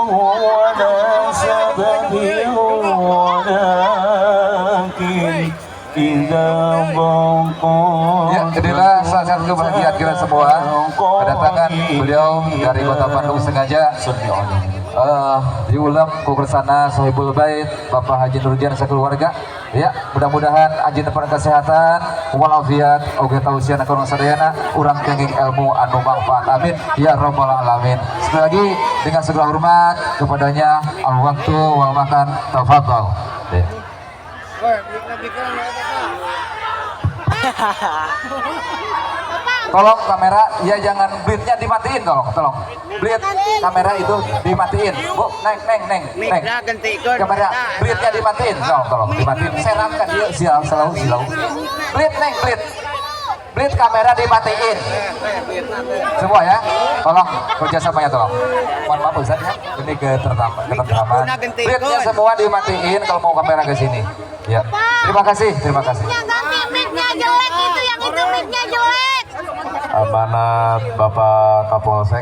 ولا سبب ولكن إذا ضاقت Ya, inilah salah satu kebahagiaan kita semua. Kedatangan beliau dari Kota Bandung sengaja diulang ku kersana Sohibul Bait Bapak Haji Nurjan sekeluarga. Ya, mudah-mudahan anjeun tepan kesehatan, walafiat, oge tausiah ka urang sadayana, urang kenging ilmu anu manfaat. Amin ya rabbal alamin. Sekali lagi dengan segala hormat kepadanya, al waktu wal makan, tafadhol. Ya. Woi, mikir Tolong kamera, ya jangan blitnya dimatiin, tolong, tolong. Blit kamera itu dimatiin. Bu, neng, neng, neng, neng. Kamera blitnya dimatiin, tolong, tolong, dimatiin. Serangkan dia, silau, selalu, silau. Blit, neng, blit. Blit kamera dimatiin. Semua ya, tolong kerjasamanya tolong. Mohon maaf, Ustaz, ya, ini ketentraman. Blitnya semua dimatiin kalau mau kamera ke sini. Ya, terima kasih, terima kasih. Yang ganti mic-nya jelek itu, yang itu mic-nya jelek. Amanat Bapak Kapolsek,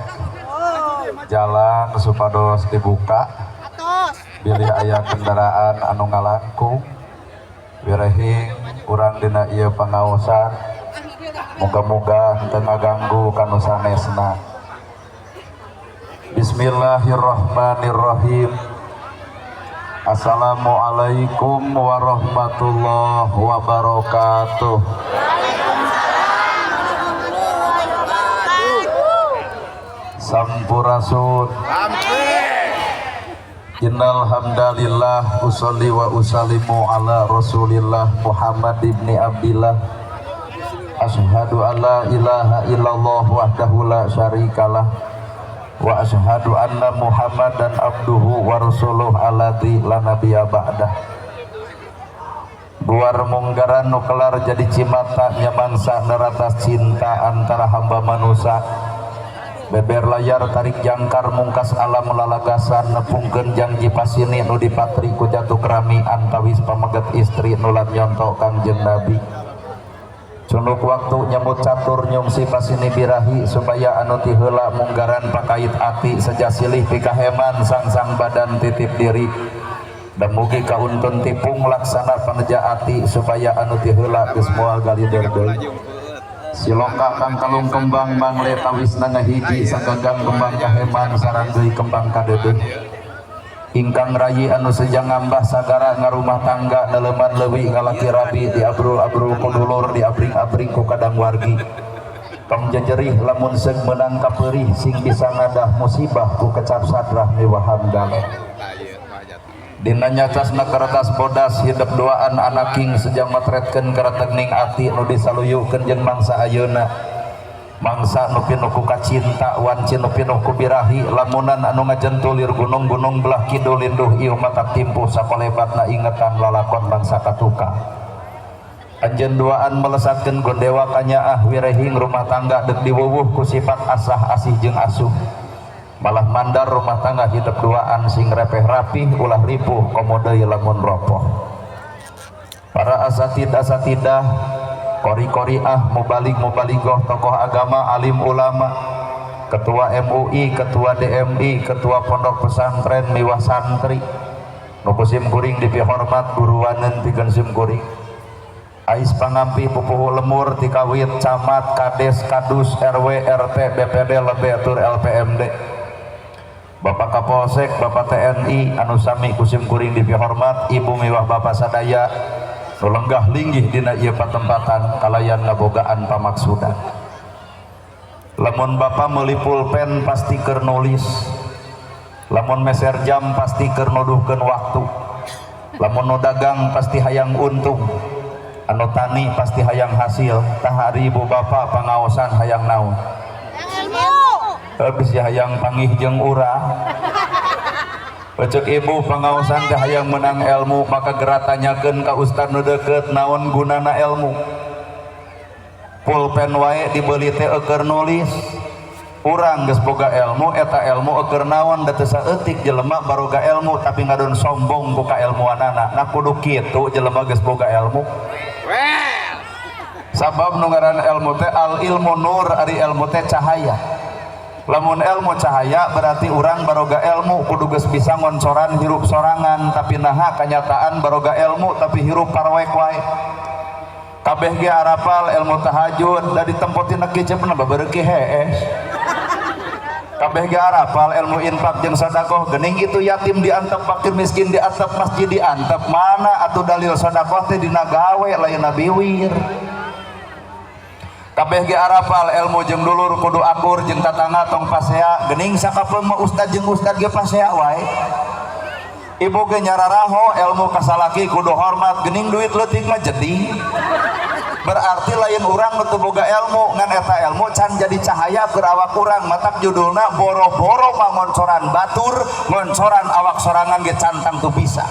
jalan supados dibuka bilih aya kendaraan anu ngalangkung. Wirehing urang dina ieu pangaosan, muga-muga teu ngaganggu kanu sanesna. Bismillahirrahmanirrahim. Assalamualaikum warahmatullahi wabarakatuh. Sampurasun. Innal hamdalillah, usolli wa usallimu ala Rasulillah Muhammad ibni Abdillah. Asyhadu an la ilaha illallah wahdahu la syarikalah wa asyhadu anna Muhammadan abduhu wa rasuluh alladzi la nabiyya ba'dah. Guar munggaran nu kelar jadi cimata, nyamangsa neratas cinta antara hamba manusia. Beber layar tarik jangkar mungkas alam lalagasan, nepungkeun janji pasini nu dipatri ku jatuh kerami antawis pameget istri nulat nyontok Kangjeng Nabi. Cunuk waktu nyambut catur nyungsi pasini birahi, supaya anu ti heula munggaran pakait ati seja silih pikaheman sang-sang badan titip diri, dan mugi kauntun tipung laksana paneja ati, supaya anu ti heula geus moal galider deui. Siloka kang kalung kembang mangle tawis ngahiji sagagang kembang kaheman sarang deui kembang kadeudeuh. Ingkang rayi anu seja ngambah sagara ngarumah tangga, neleman leuwi ngalaki rabi, diabrul-abrul ku dulur, diabring-abring ku kadang wargi. Tong jejerih lamun seug meunang kapeurih, sing bisa ngadah musibah ku kecap sadrah miwah hamdalah. Dina nyacasna kertas bodas hidup duaan anaking sejang motretkeun karetegning ati nu disaluyukeun jeung mangsa ayeuna, mangsa nu pinuh ku kacinta, wanci nu pinuh ku birahi. Lamunan anu ngajentulir gunung-gunung belah kidul linduh ieu mata timpuh sakolebatna ingetan lalakon bangsa katukang. Anjeun duaan melesatkeun gondewa kanyaah. Wirehing rumah tangga deuk diwuwuh ku sifat asah asih jeung asuh, malah mandar rumah tangga hidup duaan sing repeh rapih, ulah ripuh komo deui lamun ropoh. Para asatid asatidah, kori koriah, mubalig mubaligoh, tokoh agama, alim ulama, ketua MUI, ketua DMI, ketua pondok pesantren miwah santri nu ku sim kuring dipihormat, guruaneun pikeun sim kuring, ais pangampi pupuhu lemur tikawit camat, kades, kadus, RW, RT, BPD, lebe tur LPMD, Bapak Kapolsek, Bapak TNI anu sami ku sim kuring dipihormat, ibu miwah bapak sadaya nu lenggah linggih dina ieu patempatan kalayan ngabogaan pamaksudan. Lamun bapak meuli pulpen pasti keur nulis, lamun meser jam pasti keur nuduhkeun waktu, lamun nu dagang pasti hayang untung, anu tani pasti hayang hasil. Tah, ari ibu bapak pangaosan hayang naon? Ilmu. Habis ya hayang panggih jeung urang. Pecek ibu, pangaosan teh hayang menang ilmu. Maka geura tanyakeun ka ustad nu deukeut, naon gunana ilmu? Pulpen wae dibeli teh eueur nulis. Urang geus boga ilmu, eta ilmu eueur naon? Da teu saeutik jelema baroga ilmu tapi ngadon sombong ku kailmuanana. Nah, kudu kitu jelema geus boga ilmu, sabab nu ngaran ilmu teh al ilmu nur, ari ilmu teh cahaya. Lamun ilmu cahaya, berarti urang baroga ilmu kudu geus bisa ngoncoran hirup sorangan, tapi naha kanyataan baroga ilmu tapi hirup parwek wae. Kabeh ge arapal ilmu tahajud da ditempotin kicepna babareuki hees. Kabeh ge arapal ilmu infak jeung sedekah, geuning itu yatim diantep, fakir miskin diantep, masjid diantep. Mana atuh dalil sedekah teh dina gawe lain biwir. Kabeh ge arapal ilmu jeung dulur kudu akur jeung tatangga tong pasea, geuning sakapeung mah ustad jeung ustad ge pasea wae. Ibu ge nyararaho ilmu kasalaki kudu hormat, geuning duit leutik mah jadi. Berarti lain urang nu teu boga ilmu, ngan eta ilmu can jadi cahaya keur awak urang. Matak judulna boro-boro mah ngoncoran batur, ngoncoran awak sorangan ge can tangtu bisa.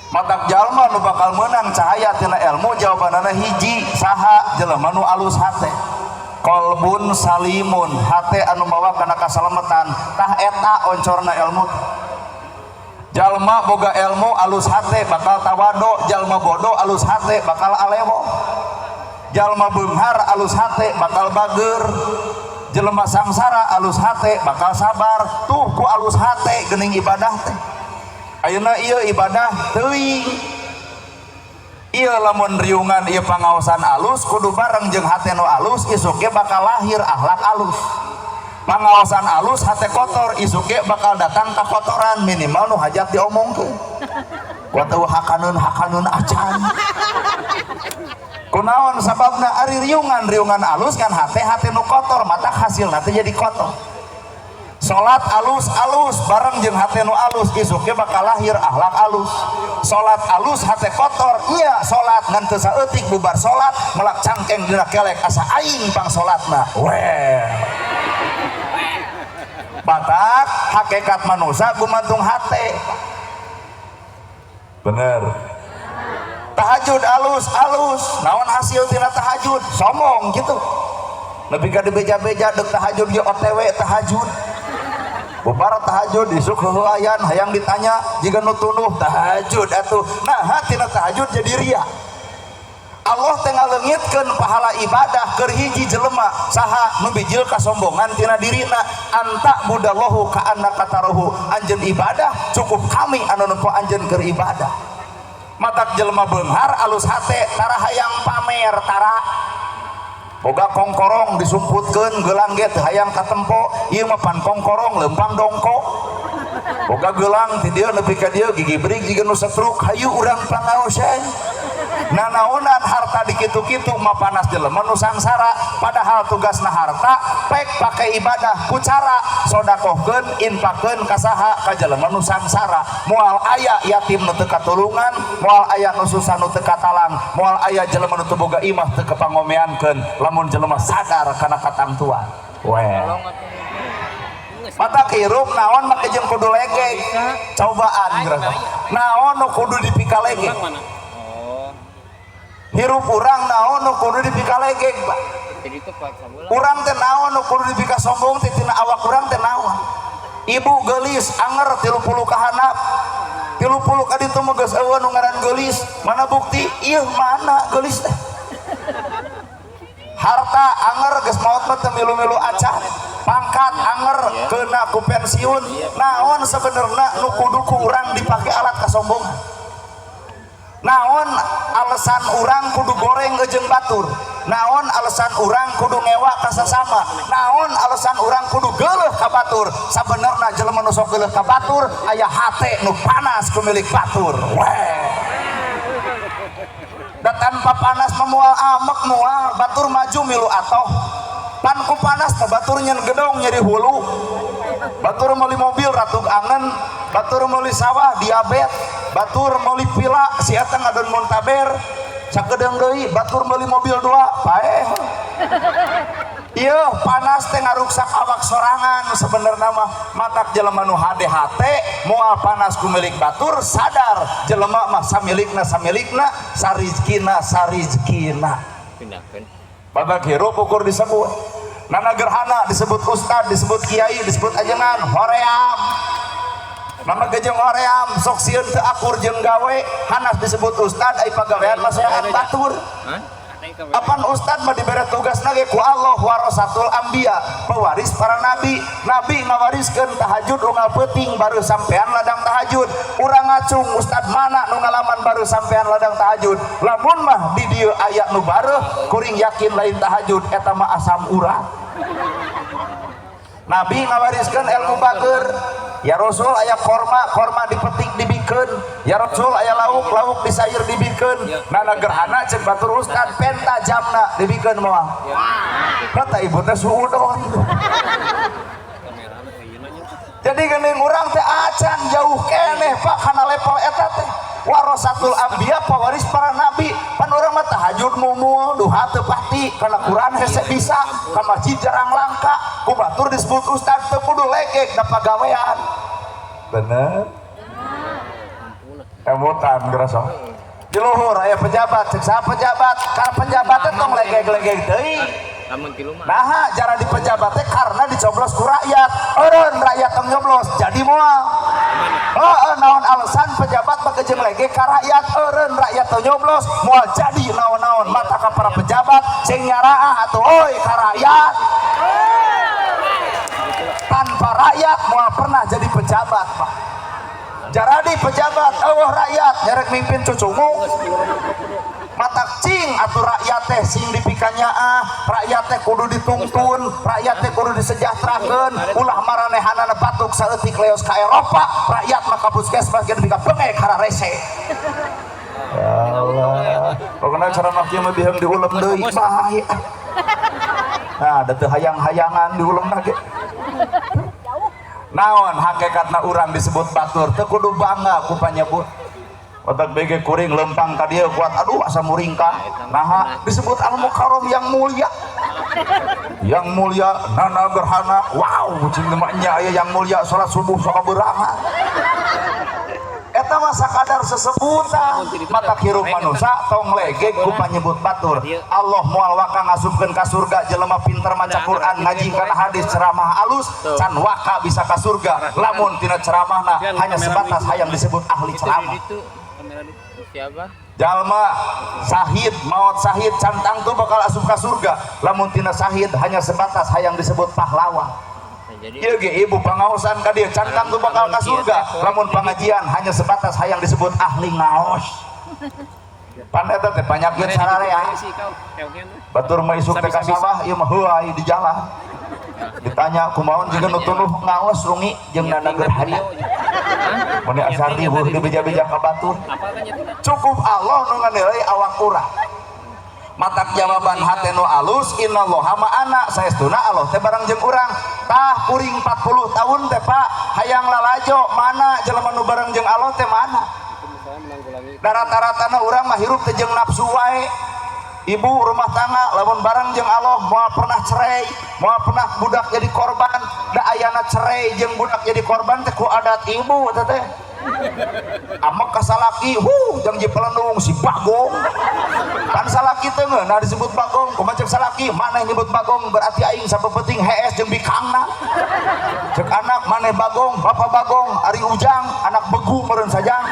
Matak jalma nu bakal menang cahaya tina ilmu jawabanana hiji, saha jelema nu alus hate. Kolbun salimun, hate anu mawa kana kasalametan, tah eta oncorna ilmu. Jalma boga ilmu alus hate bakal tawado, jalma bodoh alus hate bakal alewo. Jalma beunghar alus hate bakal bager. Jelema sangsara alus hate bakal sabar. Tuh ku alus hate geuning ibadah teh. Ayeuna ieu ibadah teuing. Ieu lamun riungan ieu pangaosan alus kudu bareng jeung hate nu alus, isuk ge bakal lahir akhlak alus. Pangaosan alus hate kotor, isuk ge bakal datang ka kotoran, minimal nu hajat diomongkeun. Ku teu hakaneun hakaneun acan. Kunaon sababna ari riungan riungan alus kan hate hate nu kotor, mata hasilna teh jadi kotor. Salat alus alus bareng jeung hate nu alus, isuk ge bakal lahir akhlak alus. Salat alus hate kotor, nya salat ngan teu saeutik bubar salat melak cangkeng dina kelek asa aing pang salatna. Weh. Batak hakikat manusia gumantung hate. Bener. Tahajud alus alus, naon hasil tina tahajud? Somong gitu. Nepi ka dibeja-beja deuk tahajud ge OTW tahajud. Bubar tahajud isuk heuayan hayang ditanya jiga nu tunduh tahajud atuh. Nah, tina tahajud jadi ria. Allah teh ngaleungitkeun pahala ibadah keur hiji jelema saha nu bijil kasombongan tina dirina, anta budallahu ka annaka tarahu. Anjeun ibadah cukup kami anu nempo anjeun keur ibadah. Matak jelema beunghar alus hate tara hayang pamer tara. Boga kongkorong disumputkeun gelang ge teu hayang katempo, ieu mah pan kongkorong leumpang dongko. Boga gelang ti dieu nepi ka dieu gigi brig jiga nu setruk, hayu urang pangaosan. Nanaonan harta dikitu-kitu mah panas jelema nu sangsara, padahal tugasna harta pek pake ibadah ku cara sodakohkeun infakeun ka saha ka jelema nu sangsara. Moal aya yatim nu teu katulungan, moal aya nu susah nu teu katalang, moal aya jelema nu teu boga imah teu kapangomeankeun lamun jelema sadar kana katamtuan. Weh. Mata hirup naon make jeung kudu legeg, cobaan geura. Naon nu kudu dipikalegeg? Hirup urang naon nu kudu dipikalegeg, Pak? Urang teh naon nu kudu dipikasombong teh tina awak urang teh naon? Ibu geulis anger 30 ka handap. 30 ka ditu mah geus eueuh nu ngaran geulis. Mana bukti? Ieu mana geulis teh? Harta anger geus maot mah teu milu-milu acan. Pangkat anger kena ku pensiun. Naon sebenarnya nu kudu ku urang dipake alat kasombongan? Naon alasan urang kudu goreng jeung batur? Naon alasan urang kudu ngewa ka sasama? Naon alasan urang kudu geuleuh ka batur? Sabenerna jelema nu sok geuleuh ka batur aya hate nu panas ku milik batur. Weh. Da tanpa panas mah moal amek moal, batur maju milu atoh. Pan ku panas teh batur nyen gedong nyeri hulu. Batur meuli mobil ratug angen, batur meuli sawah diabet, batur meuli pila si eta ngadon muntaber, sakedeung deui batur meuli mobil dua paeh. Ieu panas teh ngaruksak awak sorangan sebenarna mah. Matak jelema nu hade hate moal panas ku milik batur, sadar jelema mah samilikna samilikna sarizkina sarizkina. Pindahkeun. Babak hirup ukur disebut nana gerhana, disebut ustad, disebut kiai, disebut ajengan hoream. Nama gejeng hoream sok sieun teu akur jeung gawe, hanas disebut ustad ai pagawean mah sorean batur. Hah? Apan ustad mah dibere tugas ge ku Allah, warasatul anbiya, pewaris para nabi. Nabi ngawariskeun tahajud unggal peuting baru sampean ladang tahajud. Urang ngacung, ustad mana nu ngalaman baru sampean ladang tahajud? Lamun mah di dieu aya nu bareuh, kuring yakin lain tahajud eta mah, asam urat. Nabi ngawariskeun ilmu bager. Ya Rasul, aya korma, korma dipetik dibikeun. Ya Rasul, aya lauk, lauk disayur dibikeun. Nana gerhana, cek batur ustad penta jamna dibikeun moal? Kata ibu teh suudon. Jadi geuning urang teh acan jauh keneh, Pak, kana level eta teh warasatul anbiya, pewaris para nabi. Pan urang mah tahajud mumul, duha teu pati, kana Quran hese bisa, ka masjid jarang langka. Ku batur disebut ustad teu kudu legeg, da pagawean. Bener, emutan gerasa di luhur aya pejabat. Cek saha pejabat? Karena pejabat teh tong legeg-legeg teuing. Lamun tilu mah. Nah, jarang di pejabat teh karena dicoblos ku rakyat. Eureun rakyat tong nyoblos, jadi moal. Oh, naon alasan pejabat bakejeng lege ka rakyat? Eureun rakyat tong nyoblos, moal jadi naon-naon. Mata ka para pejabat sing nyaraah atuh oi ka rakyat. Tanpa rakyat moal pernah jadi pejabat, Pak. Jaradi pejabat eueuh rakyat, nyerek mimpin cucungu. Matak cing atuh rakyat teh sing dipikanyaah, rakyat teh kudu ditungtun, rakyat teh kudu disejahterakeun, ulah maranehanana batuk saeutik leos ka Eropa, rakyat mah ka puskesmas ge nepi ka bengek hararese. Ya Allah, pokoknya ceramah kieu mah biheung diulem deui bae. Nah, da teu hayang-hayangan diulem ge. Naon hakikatna urang disebut batur teu kudu bangga ku panyebut. Otak BG kuring lempang ka dieu kuat, aduh, asa muringkah. Naha disebut al mukarram, yang mulia? Yang mulia nana gerhana, wow, cing mah nya aya yang mulia salat subuh sok beurang. Eta mah sakadar sesebutan. Mata hirup manusia tong legeg ku panyebut batur. Allah moal waka ngasupkeun ka surga jelema pinter maca Quran, ngaji kana hadis, ceramah alus, can waka bisa ka surga lamun tina ceramahna hanya sebatas hayang disebut ahli ceramah. Itu kamera itu siapa? Jalma sahid, maut sahid, can tangtu bakal asup ka surga lamun tina sahid hanya sebatas hayang disebut pahlawan. Nah, jadi Ieu ge ibu pangaosan ka dieu can tangtu bakal ka surga lamun pengajian hanya sebatas hayang disebut ahli ngaos. Pan eta teh penyakit sararea. Sih kau, keongnya. Batur mah isuk teh ka sawah, ieu mah heuay di jalan. Ditanya kumaon jeung nu tunuh ngaos rungi jeung nana gerhana. Mun asa riweuh dibeja-beja ka batur. Apa kan itu? Cukup Allah nu nganilai awak urang. Matak jawaban hate nu alus, innallaha ma'ana, saestuna Allah teh bareng jeung urang. Tah, kuring 40 tahun teh, Pak, hayang lalajo mana jelema nu bareng jeung Allah teh mana. Da rata-ratana urang mah hirup teh jeung nafsu wae. Ibu rumah tangga lamun bareng jeung Allah moal pernah cerai, moal pernah budak jadi korban. Da ayana cerai jeung budak jadi korban teh ku adat ibu teh teh. Amek ka salaki, hu jang ji pelendung si bagong. Kan salaki teh ngeunah disebut bagong, kumaha cek salaki, maneh nyebut bagong berarti aing sapepeting hees jeung bikangna. Cek anak, maneh bagong, bapak bagong, ari ujang anak begu meureun sajang.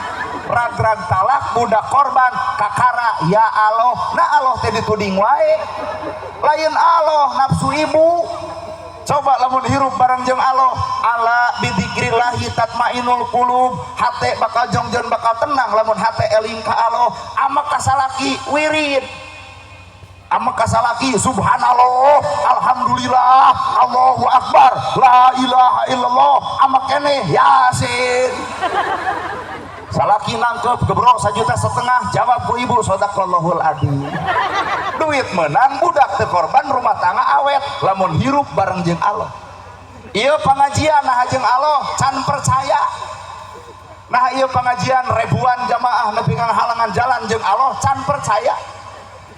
Rag-rag talak, budak korban, kakara ya Allah. Nah, Allah teh dituding wae. Lain Allah, nafsu ibu. Coba lamun hirup bareng jeung Allah, ala bidzikrillahi tatmainul qulub, hate bakal jongjon, bakal tenang lamun hate eling ka Allah. Amek ka salaki wirid, amek ka salaki subhanallah, alhamdulillah, Allahu akbar, la ilaha illallah, amek keneh yasin. Salaki nangkep gebrok 1,5 juta, jawab ku ibu sadaqallahul adzim. Duit menang, budak teu korban, rumah tangga awet lamun hirup bareng jeung Allah. Ieu pengajian nah jeung Allah can percaya. Nah, ieu pengajian ribuan jamaah nepi ka halangan jalan jeung Allah can percaya.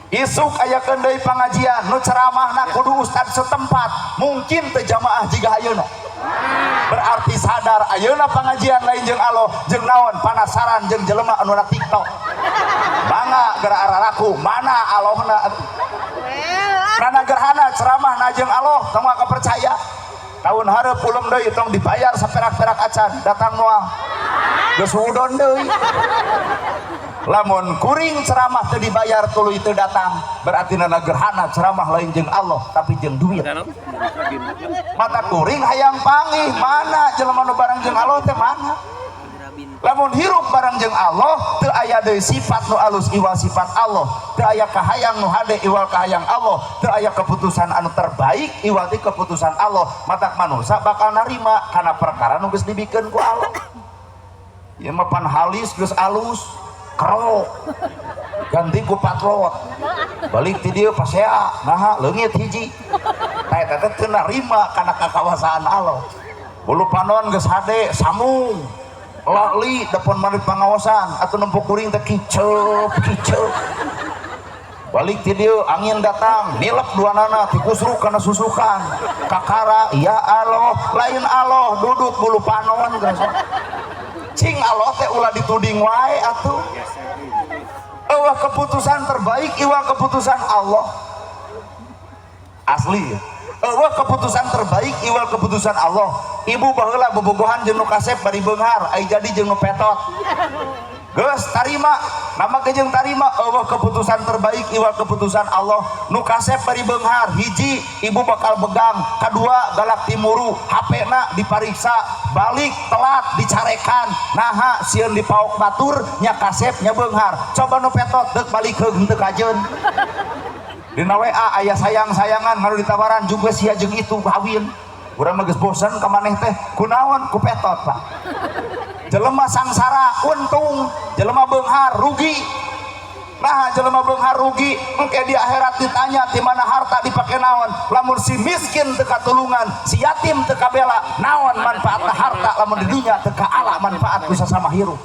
Isuk aya deui pengajian nu ceramahna kudu ustad setempat, mungkin teu jamaah jiga ayeuna. Berarti sadar ayeuna pengajian lain jeung Allah, jeung naon? Panasaran jeung jelema anu na TikTok. Mangga geura araraku mana Allahna. Nana gerhana ceramah na jeung Allah tong percaya. Tahun hareup ulem deui, tong dibayar saperak-perak acan, datang moal. Geus udon deui. Lamun kuring ceramah teu dibayar tuluy teu datang, berarti nana gerhana ceramah lain jeung Allah tapi jeung duit. Mata kuring hayang panggih mana jelema nu bareng jeung Allah teh mana? Lamun hirup bareng jeung Allah teu aya deui sifat nu alus iwal sifat Allah, teu aya kahayang nu hade iwal kahayang Allah, teu aya keputusan anu terbaik iwal ti keputusan Allah. Matak manusia bakal narima kana perkara nu geus dibikeun ku Allah. Ieu mah pan halis geus alus kerok ganti ku patrot balik ti dieu pasea naha leungit hiji tah eta teh teu narima kana kakawasaan Allah. Bulu panon geus hade samung lali depan mari pangawasan atau nempo kuring teh kiceup kiceup balik ti dieu angin datang nilep duanana tikusruk kana susukan kakara ya Allah lain Allah dudut bulu panon geus cing Allah teh ulah dituding wae atuh. Eueuh keputusan terbaik iwal keputusan Allah asli. Eueuh keputusan terbaik iwal keputusan Allah. Ibu baheula bobogohan jeung nu kasep bari beunghar ai jadi jeung nu petot geus tarima nama ge jeung tarima. Eueuh keputusan terbaik iwal keputusan Allah. Nu kasep bari beunghar hiji ibu bakal begang, kadua galak timuru HP-na dipariksa balik telat dicarekan naha sieun dipaok batur nya kasep nya beunghar. Coba nu petot deuk balik heug henteu kajeun. Dina WA aya sayang-sayangan ngaru ditawaran juga sia jeung itu kawin. Urang mah geus bosen ka maneh teh kunaon ku petot Pak. Jelema sangsara untung, jelema beunghar rugi. Nah jelema beunghar rugi engke di akhirat ditanya di mana harta dipake naon. Lamun si miskin teu katulungan, si yatim teu kabela, naon manfaatna harta lamun di dunya teu kaala manfaat ku sasama hirup.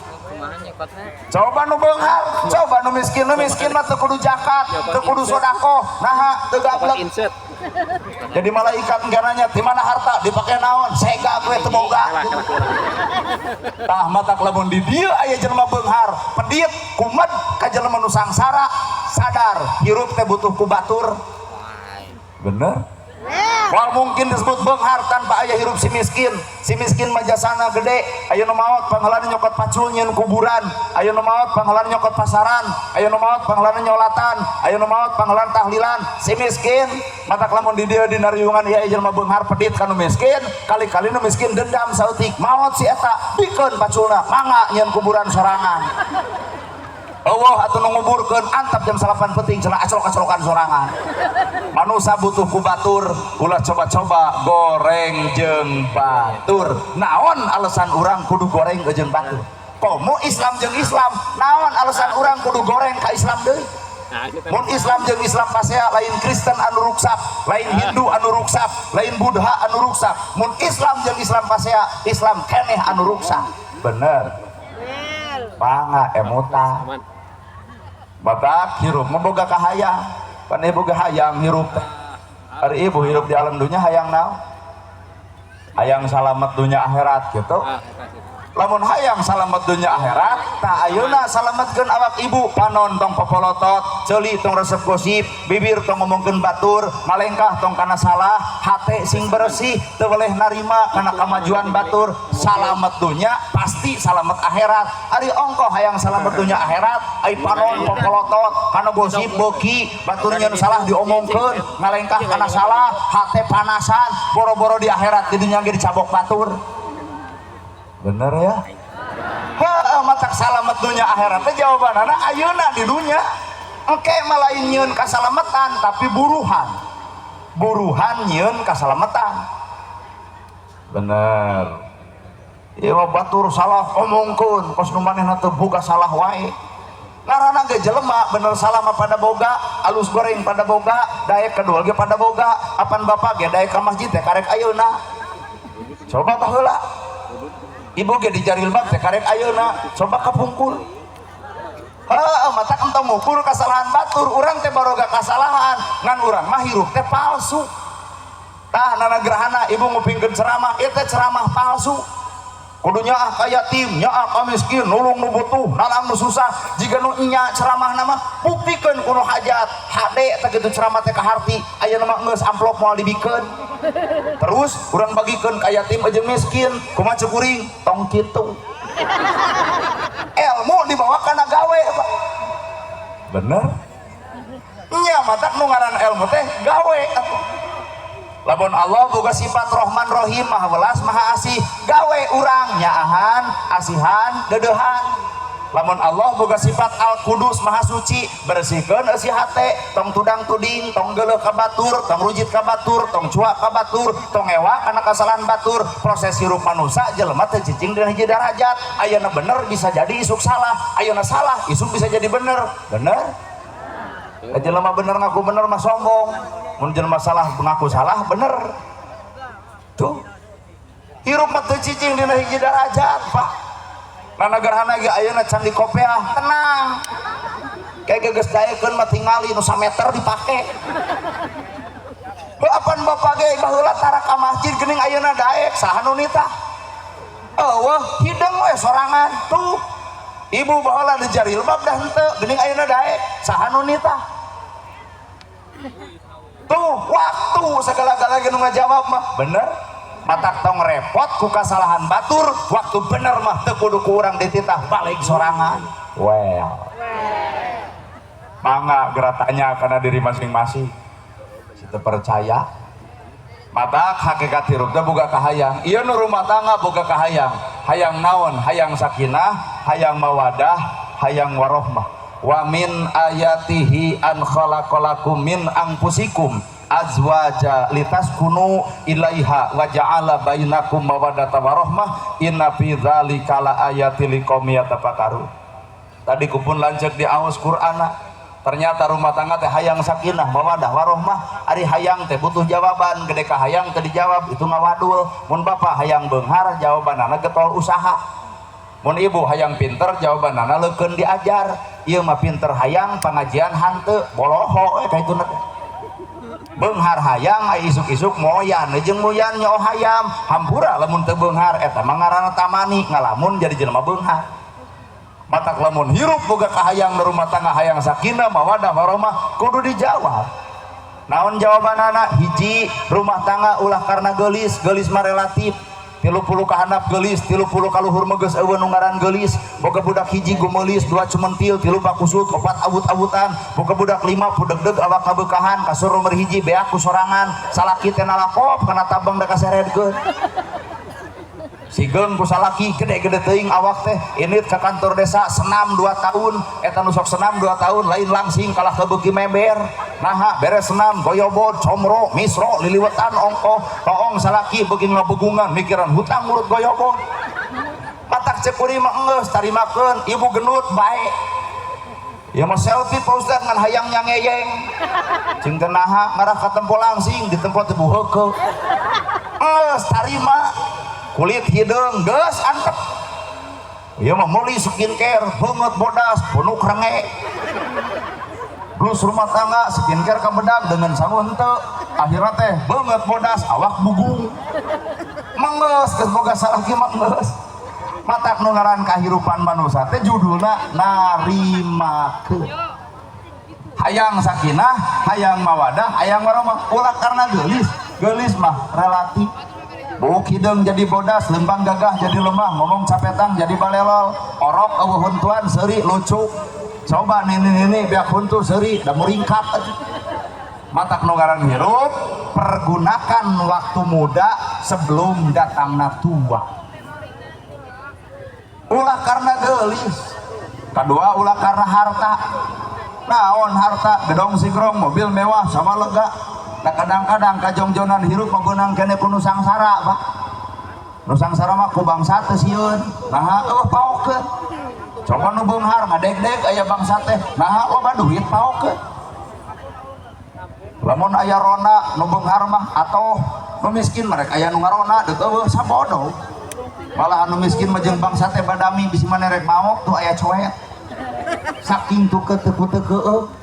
Coba nu beunghar, coba nu miskin, nu miskin mah teu kudu zakat, teu kudu sedekah, naha teu gablek. Jadi malaikat engke nanya di mana harta dipake naon, sega we teu boga. Tah matak lamun di dieu aya jelema beunghar, pedit, kumed ka jelema nu sangsara, sadar hirup teh butuh ku batur. Bener? Moal mungkin disebut beunghar tanpa aya hirup si miskin. Si miskin mah jasana gede, aya nu maot pangheulana nyokot pacul nyieun kuburan, aya nu maot pangheulana nyokot pasaran, aya nu maot pangheulana nyolatan, aya nu maot pangheulana tahlilan. Si miskin matak lamun di dieu dina riungan ieu jelema beunghar pedit ka nu miskin, kali-kali nu miskin dendam saeutik, maot si eta bikeun paculna, mangga nyieun kuburan sorangan. Allah atau nguburkeun antap jam 8 penting cenah aclok-aclokan sorangan. Manusia butuh ku batur, ulah coba-coba goreng jeung batur. Naon alasan urang kudu goreng jeung batur? Komo Islam jeung Islam, naon alasan urang kudu goreng ka Islam deui? Mun Islam jeung Islam pasea lain Kristen anu ruksak, lain Hindu anu ruksak, lain Buddha anu ruksak. Mun Islam jeung Islam pasea, Islam keneh anu ruksak. Bener. Pangga emuta. Batak hirup memboga kahayang, pan ibu hayang hirup teh. Ari ibu hirup di alam dunia hayang naon? Hayang salamet dunia akhirat gitu. Lamun hayang salamet dunia akhirat, tah ayeuna salametkeun awak ibu, panon tong popolotot, ceuli tong resep gosip, bibir tong ngomongkeun batur, malengkah tong kana salah, hate sing bersih, teu weleh narima kana kamajuan batur. Salamet dunia pasti salamet akhirat. Ari ongkoh hayang salamet dunia akhirat, ai panon popolotot, kana gosip beuki, batur nyeun salah diomongkeun, ngalengkah kana salah, hate panasan, boro-boro di akhirat di dunya ge dicabok batur. Bener ya? Heeh, matak salamet dunia akhirat teh jawabanana ayeuna di dunia. Engke mah lain nyieun kasalametan tapi buruhan. Buruhan nyieun kasalametan. Bener. Ieu mah batur salah omongkeun, kos nu manehna teu boga salah wae. Ngaranna ge jelema bener salah mah pada boga, alus goreng pada boga, daek kedua ge pada boga, apan bapak ge daek ka masjid teh karek ayeuna. Coba baheula. Ibu ge dijarilbab teh karek ayeuna, coba kapungkur. Heeh, matak entong ngukur kasalahan batur, urang teh baroga kasalahan, ngan urang mah hirup teh palsu. Tah nana gerhana ibu ngupingkeun ceramah, ieu teh ceramah palsu. Kudu nyaah ka yatim, nyaah ka miskin, nulung nu butuh, nalang nu susah. Jiga nu nya ceramahna mah buktikeun ku nu hajat. Hade teh kitu ceramah teh kaharti, ayeuna mah geus amplop moal dibikeun. Terus urang bagikeun ka yatim jeung miskin, kumaha cek kuring? Tong kitu. Ilmu dibawa kana gawe, Pak. Bener? Nya matak nu ngaran ilmu teh gawe atuh. Lamun Allah boga sifat Rahman Rahim, Maha welas Maha asih, gawe urang nyaahan, asihan, deudeuhan. Lamun Allah boga sifat Al-Qudus, Maha Suci, bersihkeun eusi hate, tong tudang tuding, tong geuleuh ka batur, tong rujit ka batur, tong cuak ka batur, tong ngewa kana kasalahan batur. Proses hirup manusia jelema teu cicing dina hiji darajat. Ayeuna bener bisa jadi isuk salah, ayeuna salah isuk bisa jadi bener. Bener? Jelema bener ngaku bener mah sombong. Mun jelema salah ngaku salah bener. Tuh. Hirup mah teu cicing dina hiji darajat, Pak. Nana gerhana ge ayeuna can dikopeah, tenang. Kayak geus daekeun mah tingali nu sameter dipake. Heuh apan bapak ge baheula tara ka masjid geuning ayeuna daek, saha nu nitah? Eueuh, hideung we sorangan. Tuh. Ibu baheula di jarilbab dah henteu, geuning ayeuna daek, saha nu nitah? Tuh, waktu segala-gala ge nu ngajawab mah bener. Matak tong repot ku kasalahan batur, waktu bener mah teu kudu ku urang dititah balik sorangan. Well. Mangga geura tanya kana diri masing-masing. Situ percaya. Matak hakikat hirup teh boga kahayang. Ieu nu rumah tangga boga kahayang. Hayang naon? Hayang sakinah, hayang mawadah, hayang warohmah. Wa min ayatihi an khalaqalakum min anfusikum azwaja litaskunu ilaiha wa ja'ala bainakum mawaddata warahmah inna fi dzalika laayatil liqaumin yatafakkarun. Tadi kupun lanceuk di aus Qur'ana, ternyata rumah tangga teh hayang sakinah mawadah warohmah. Ari hayang teh butuh jawaban, gede ka hayang teh dijawab itu ngawadul. Mun bapak hayang beunghar jawabanana getol usaha. Mun ibu hayang pinter jawabanana leukeun diajar. Ieu mah pinter hayang pangajian hanteu boloho we ka itu teh. Beunghar hayang ai isuk-isuk moyan jeung moyan nyo hayam hampura lamun teu beunghar eta mah ngaranna tamani ngalamun jadi jelema beunghar. Matak lamun hirup boga kahayang di rumah tangga hayang sakinah mawadah warahmah kudu dijawab. Naon jawabanana? Hiji, rumah tangga ulah karena geulis, geulis mah relatif. 30 kahandap geulis, 30 kaluhur mah geus eueuh nu ngaran geulis. Boga budak hiji gumeulis, 2 cumentil, 3 bakusut, 4 awut-awutan. Boga budak 5 pudegdeg awak kabeukahan, kasur nomor 1 beak ku sorangan, salaki teh nalakop kana tabang da kaseredkeun. Sigeung ku salaki gede-gede teuing awak teh, init ka kantor desa senam 2 tahun, eta nu sok senam 2 tahun lain langsing kalah kebeuki meber. Naha beres senam goyobod, comro, misro, liliwetan ongkoh, toong salaki beuki ngabegungan mikiran hutang urut goyobod. Matak cek kuring mah enggeus tarimakeun, ibu gendut bae. Ya mau selfie Pak Ustad ngan hayang nyangeyeng. Cing teh naha ngarah ka tempo langsing di tempo teh buheukeun. Enggeus tarima. Kulit hideung geus antep. Ieu mah meuli skincare, beungeut bodas, punuk renge. Blus rumah tangga skincare kabedag dengan sangu henteu. Akhirna teh beungeut bodas, awak bugung. Menggeus geus boga salaki mah geus. Matak nu ngaran kahirupan manusia teh judulna narimakeun. Hayang sakinah, hayang mawadah, hayang warahmah. Ulah karena geulis, geulis mah relatif. Buk hideung jadi bodas, lembang gagah jadi lemah, ngomong capetang jadi balelol, orok eueuh huntuan seuri lucu. Coba nini-nini beak huntu seuri da muringkap atuh. Matak nu ngaran hirup, pergunakan waktu muda sebelum datangna tua. Ulah karena geulis. Kedua ulah karena harta. Naon harta, gedong sigrong, mobil mewah sama lega. Nah kadang-kadang kajongjonan hirup mah beunang kene ku nu sangsara, Pak. Nu sangsara mah ku bangsa teh sieun. Naha eueuh paokeun. Coba nu beunghar ngadeg-deg aya bangsa teh. Naha loba duit paokeun. Lamun aya rona nu beunghar mah atoh nu miskin mereka aya nu ngarona deuk eueuh sabodo. Malah anu miskin mah jeung bangsa teh badami bisi maneh rek maok tuh aya coet. Saking tukeut teu keueuh.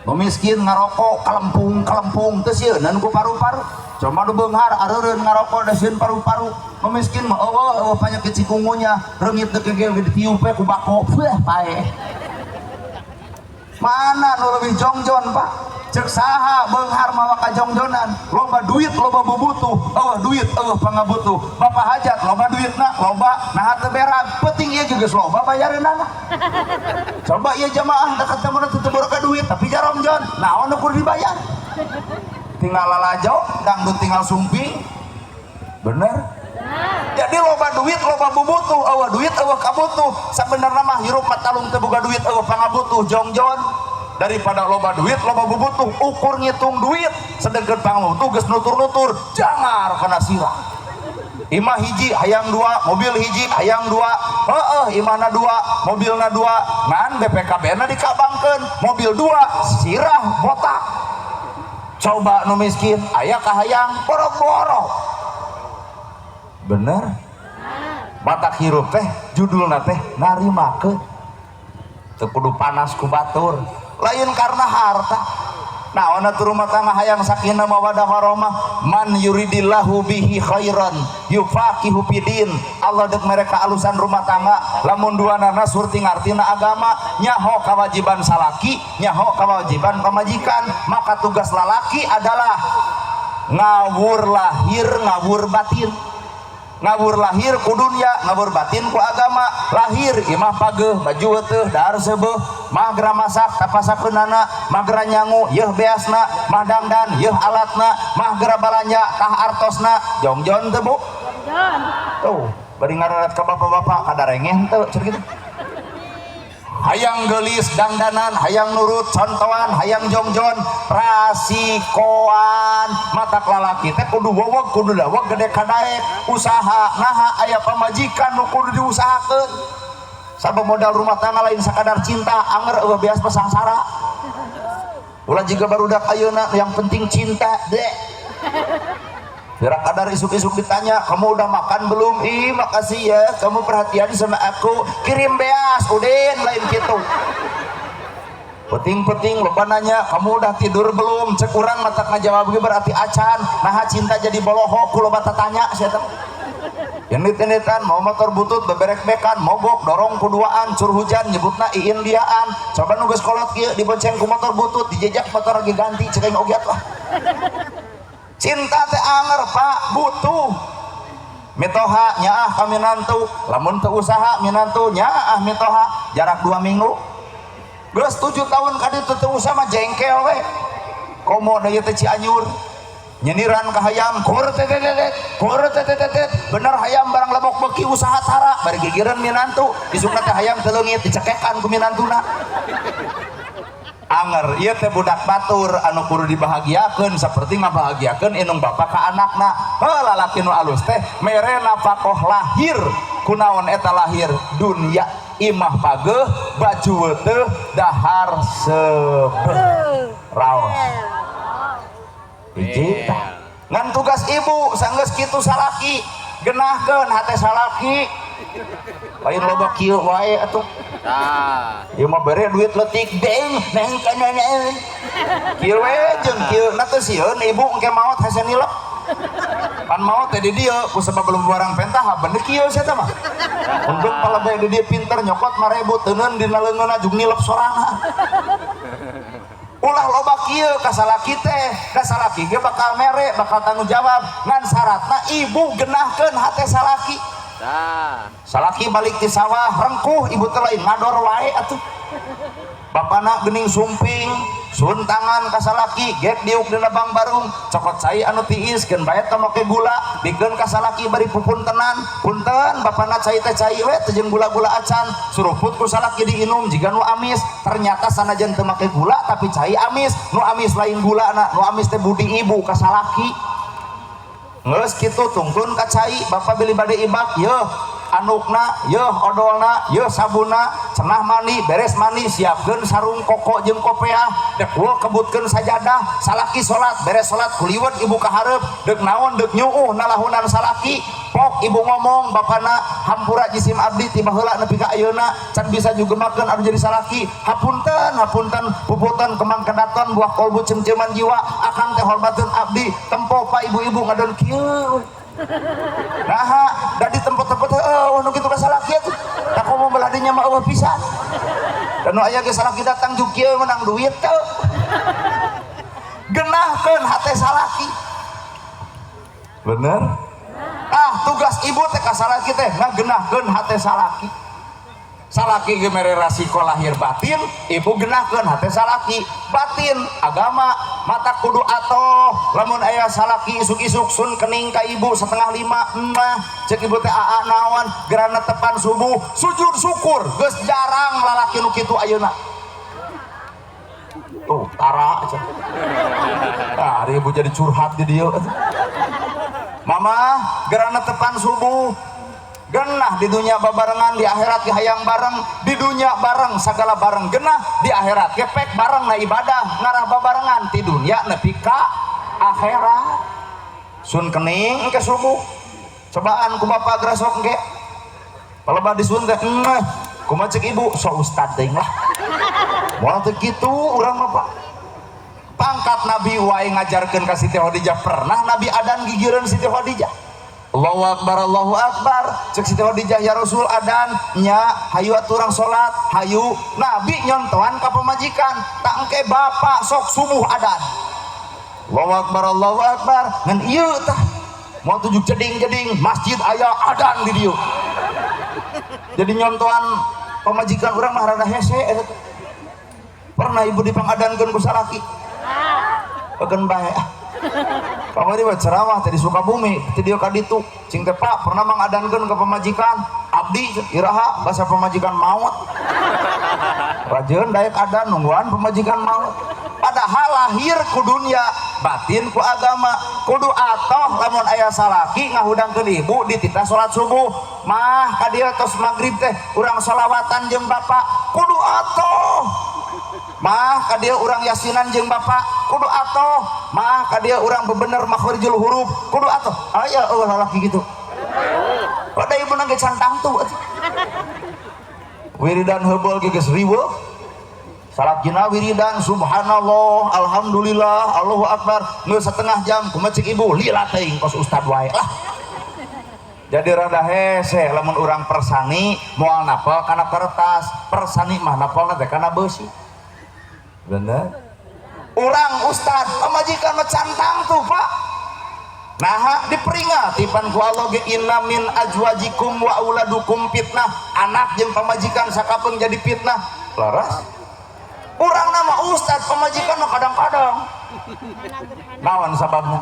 Nu miskin ngarokok kalempung-kalempung teu sieunan ku paru-paru. Coba nu beunghar areureun ngarokok da sieun paru-paru. Nu miskin mah eueuh eueuh panyakit cikungunya, reungit teu kegel ditiup we ku bako, wah paeh. Mana nu leuwih jongjon, Pak? Cek saha beunghar mawa kajongjonan, loba duit loba bubutuh, eueuh duit eueuh pangabutuh. Bapak hajat loba duitna loba, nah teu berak, penting ieu geus loba bayareunana. Coba ieu jamaah da ketemu teu boga duit tapi jarongjon, naon nu kudu dibayar? Tinggal lalajo, dangdut tinggal sumping. Bener? Jadi loba duit loba bubutuh, eueuh duit eueuh kabutuh. Sabenerna mah hirup mah talung teu boga duit eueuh pangabutuh, jongjon. Daripada loba duit loba bubutuh, ukur ngitung duit sedengkeun pangabutuh geus nutur-nutur, jangar kana sirah. Imah hiji hayang dua, mobil hiji hayang dua, heeh imahna dua, mobilna dua, ngan BPKB-na dikabangkeun, mobil dua, sirah botak. Coba nu miskin aya kahayang boro-boro. Bener? Batak hirup teh judulna teh narimakeun. Teu kudu panas ku batur, lain karena harta. Naon atuh rumah tangga hayang sakinah mawadah warahmah, man yuridillahu bihi khairan yufaqihu fidin. Allah dek mereka alusan rumah tangga lamun duanana surti ngartina agama, nyaho kewajiban salaki, nyaho kewajiban pamajikan. Maka tugas lalaki adalah ngawur lahir ngawur batin. Ngawur lahir ku dunya, ngawur batin ku agama. Lahir imah pageuh, baju heuteuh, dahar seubeuh, mah geura masak tapasakeunana, mah geura nyangu yeuh beasna, mah dangdan yeuh alatna, mah geura balanja tah artosna. Jongjon teu Bu? Jongjon. Tuh, bari ngarorat ka bapak-bapak kadarengeh teu cenah kitu. Hayang geulis dangdanan, hayang nurut contohan, hayang jongjon, rasikoan. Matak lalaki teh kudu wowog, kudu daweg gede kadaek, usaha. Naha aya pamajikan nu kudu diusahakeun. Sabab modal rumah tangga lain sakadar cinta, anger eueuh beas pesangsara. Ulah jiga barudak ayeuna yang penting cinta deh. Kira kadar isuk-isuk ditanya, kamu udah makan belum? Ih, makasih ya, kamu perhatian sama aku. Kirim beas, udin, lain gitu. Peting-peting, lupa nanya, kamu udah tidur belum? Cek urang matak ngajawab ge berarti acan. Nah, cinta jadi bolohok, ku loba tatanya, sia teh. Init-initan, mau motor butut, beberek-bekan, mogok, dorong kuduaan, cur hujan, nyebutna iindiaan. Coba nu geus kolot kieu dibonceng ku motor butut, dijejak motor lagi ganti, cek aing oge atuh. Cinta teh anger Pak, butuh. Mitoha nyaah ka minantu, lamun teu usaha minantu nyaah mitoha, jarak 2 minggu. Geus 7 tahun ka ditu teu usaha mah jengkel we. Komo da ieu teh Cianjur. Nyeniran ka hayam, kur tetetetet, kur tetetetet. Bener hayam barang lebok beuki usaha tara, bari gigireun minantu, isukna teh hayam teu leungit dicekekan ku minantuna. Anger ieu teh budak batur anu kudu dibahagiakeun seperti ngabahagiakeun indung bapa ka anakna. Heuh lalaki nu alus teh mere nafakoh lahir, kunaon eta lahir dunya, imah pageuh, baju weuteuh, dahar seubeuh. Raos. Hiji tah. Ngan tugas ibu sanggeus kitu salaki, genahkeun hate salaki. Lain loba kieu wae atuh. Tah. Ieu mah bere duit leutik deng neng kanana. Kieu we jeung kieu na teu sieun ibu engke maot hese nilep. Pan maot teh di dieu ku sebab belum barang pentah bener kieu sia teh mah. Untung palebeh di dieu pinter nyokot 5.000 teuneun dina leungeunna jeung nilep sorangan. Ulah loba kieu ka salaki teh, ka salaki ge bakal mere, bakal tanggung jawab. Ngan syaratna ibu genahkeun hate salaki. Tah. Salaki balik ti sawah rengkuh ibu teh lain ngador wae atuh. Bapana geuning sumping, sun tangan ka salaki, gek diuk dina bang barung, cokot cai anu tiis keun bae teh make gula, bikeun ka salaki bari pupuntenan, punten bapana cai teh cai we teu jeung gula-gula acan, suruput ku salaki diinum jiga nu amis, ternyata sanajan teu make gula tapi cai amis, nu amis lain gulana, nu amis teh budi ibu ka salaki. Geus kitu tungtun ka cai, bapa beli bade ibak, yeuh andukna, yeuh odolna, yeuh sabunna, cenah mandi, beres mandi, siapkeun sarung koko jeung kopeah, dek wo kebutkeun sajadah, salaki salat, beres salat kuliwet ibu ka hareup, deuk naon deuk nyuuh nalahunan salaki, pok ibu ngomong bapana hampura jisim abdi ti baheula nepi ka ayeuna can bisa jugemakeun anu jadi salaki, hapunten hapunten puputan kemang kedaton buah kolbu cemceman jiwa, akang teh hormateun abdi, tempo pa ibu-ibu ngadon kieu. Naha, da di tempat-tempat heueuh nu kitu ka salaki atuh. Da komo belah dinya mah eueuh pisan. Da nu aya ge salaki datang juk kieu menang duit teu. Genahkeun hate salaki. Bener? Ah, tugas ibu teh ka salaki teh ngagenahkeun hate salaki. Salaki ge mere rasiko lahir batin, ibu genahkeun hate salaki. Batin agama mata kudu atoh lamun aya salaki isuk-isuk sun kening ka ibu 4:30 emah cek ibu teh aa naon gerana tepan subuh sujud syukur geus jarang lalaki nu kitu ayeuna. Tuh tara aja. Nah, hari ibu jadi curhat di dieu. Mama gerana tepan subuh genah di dunia babarengan, di akhirat hayang bareng, di dunia bareng segala bareng genah, di akhirat kepek bareng na ibadah ngarah babarengan di dunia nepi ka akhirat. Sun kening ke subuh cobaan ku bapak gerasok engke palebah disun teh engeh kumaha cek ibu so ustad teuing lah moal teu kitu urang mah Pak. Pangkat Nabi wae ngajarkeun ka Siti Khadijah, pernah Nabi adan gigireun Siti Khadijah. Allahu Akbar, Allahu Akbar. Cek Siti Khadijah, ya Rasul adan nya hayu atuh urang salat, hayu. Nabi nyontohan ka pamajikan, tak engke bapak sok subuh adan. Allahu Akbar, Allahu Akbar. Ngan ieu tah mau tujuk jeding-jeding masjid aya adan di dieu. Jadi nyontohan pamajikan urang mah rada hese eta teh. Pernah ibu dipangadankeun ku salaki? Pegen bae. Kamari mah ceramah teh di Sukabumi, ti dieu ka ditu. Cing teh Pak, pernah mangadankeun ka pamajikan, abdi iraha basa pamajikan maot. Rajeun daek adan nungguan pamajikan maot. Padahal lahir ku dunia, batin ku agama, kudu atoh lamun aya salaki ngahudangkeun ibu dititah salat subuh. Mah ka dieu tos magrib teh urang solawatan jeung bapak, kudu atoh. Mah ka dieu urang yasinan jeung bapak, kudu atoh. Mah ka dieu urang bebener makhrijul huruf, kudu atoh. Aya eueuh lalaki kitu. Pada ibu nang ge can tangtu atuh. Wiridan heubeul ge geus riweuh. Salat jina wiridan subhanallah, alhamdulillah, Allahu akbar, geus setengah jam kumaha cek ibu lila teuing kos ustad wae lah. Jadi rada hese lamun urang persani moal napal kana kertas, persani mah napalna teh kana beusi. Bener? Urang ustad pamajikan mah can tangtu Pak. Nah diperingati pan ku Allah ge inna min azwajikum wa auladukum fitnah, anak jeung pamajikan sakapeung jadi fitnah. Laras? Urang nama ustad pamajikan mah kadang-kadang. Naon sababna?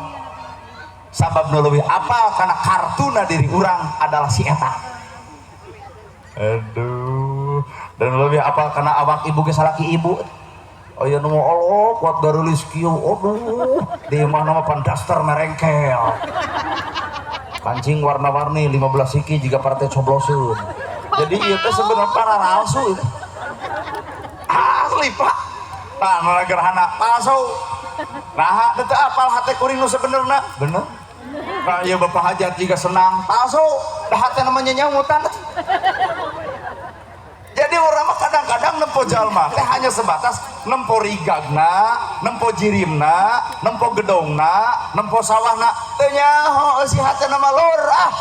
Sabab nu leuwih apal kana kartuna diri urang adalah si eta. Aduh, dan leuwih apal kana awak ibu ge salaki ibu. Aya nu Allah kuat garulis kieu, aduh, di mana mah pan daster merengkel. Kancing warna-warni 15 siki jiga partai cobloseun. Jadi ieu teh sebenarnya para palsu itu. Asli Pak. Tah gerhana palsu. Nah, teu apal hate kuring nu sebenarna. Bener. Nah, ieu bapak hajat jiga senang palsu. Dah hate namanya nyamutan. Jadi orang mah kadang-kadang nempo jalma teh hanya sebatas nempo rigagna, nempo jirimna, nempo gedongna, nempo sawahna. Teu nyaho si hatena mah lur ah.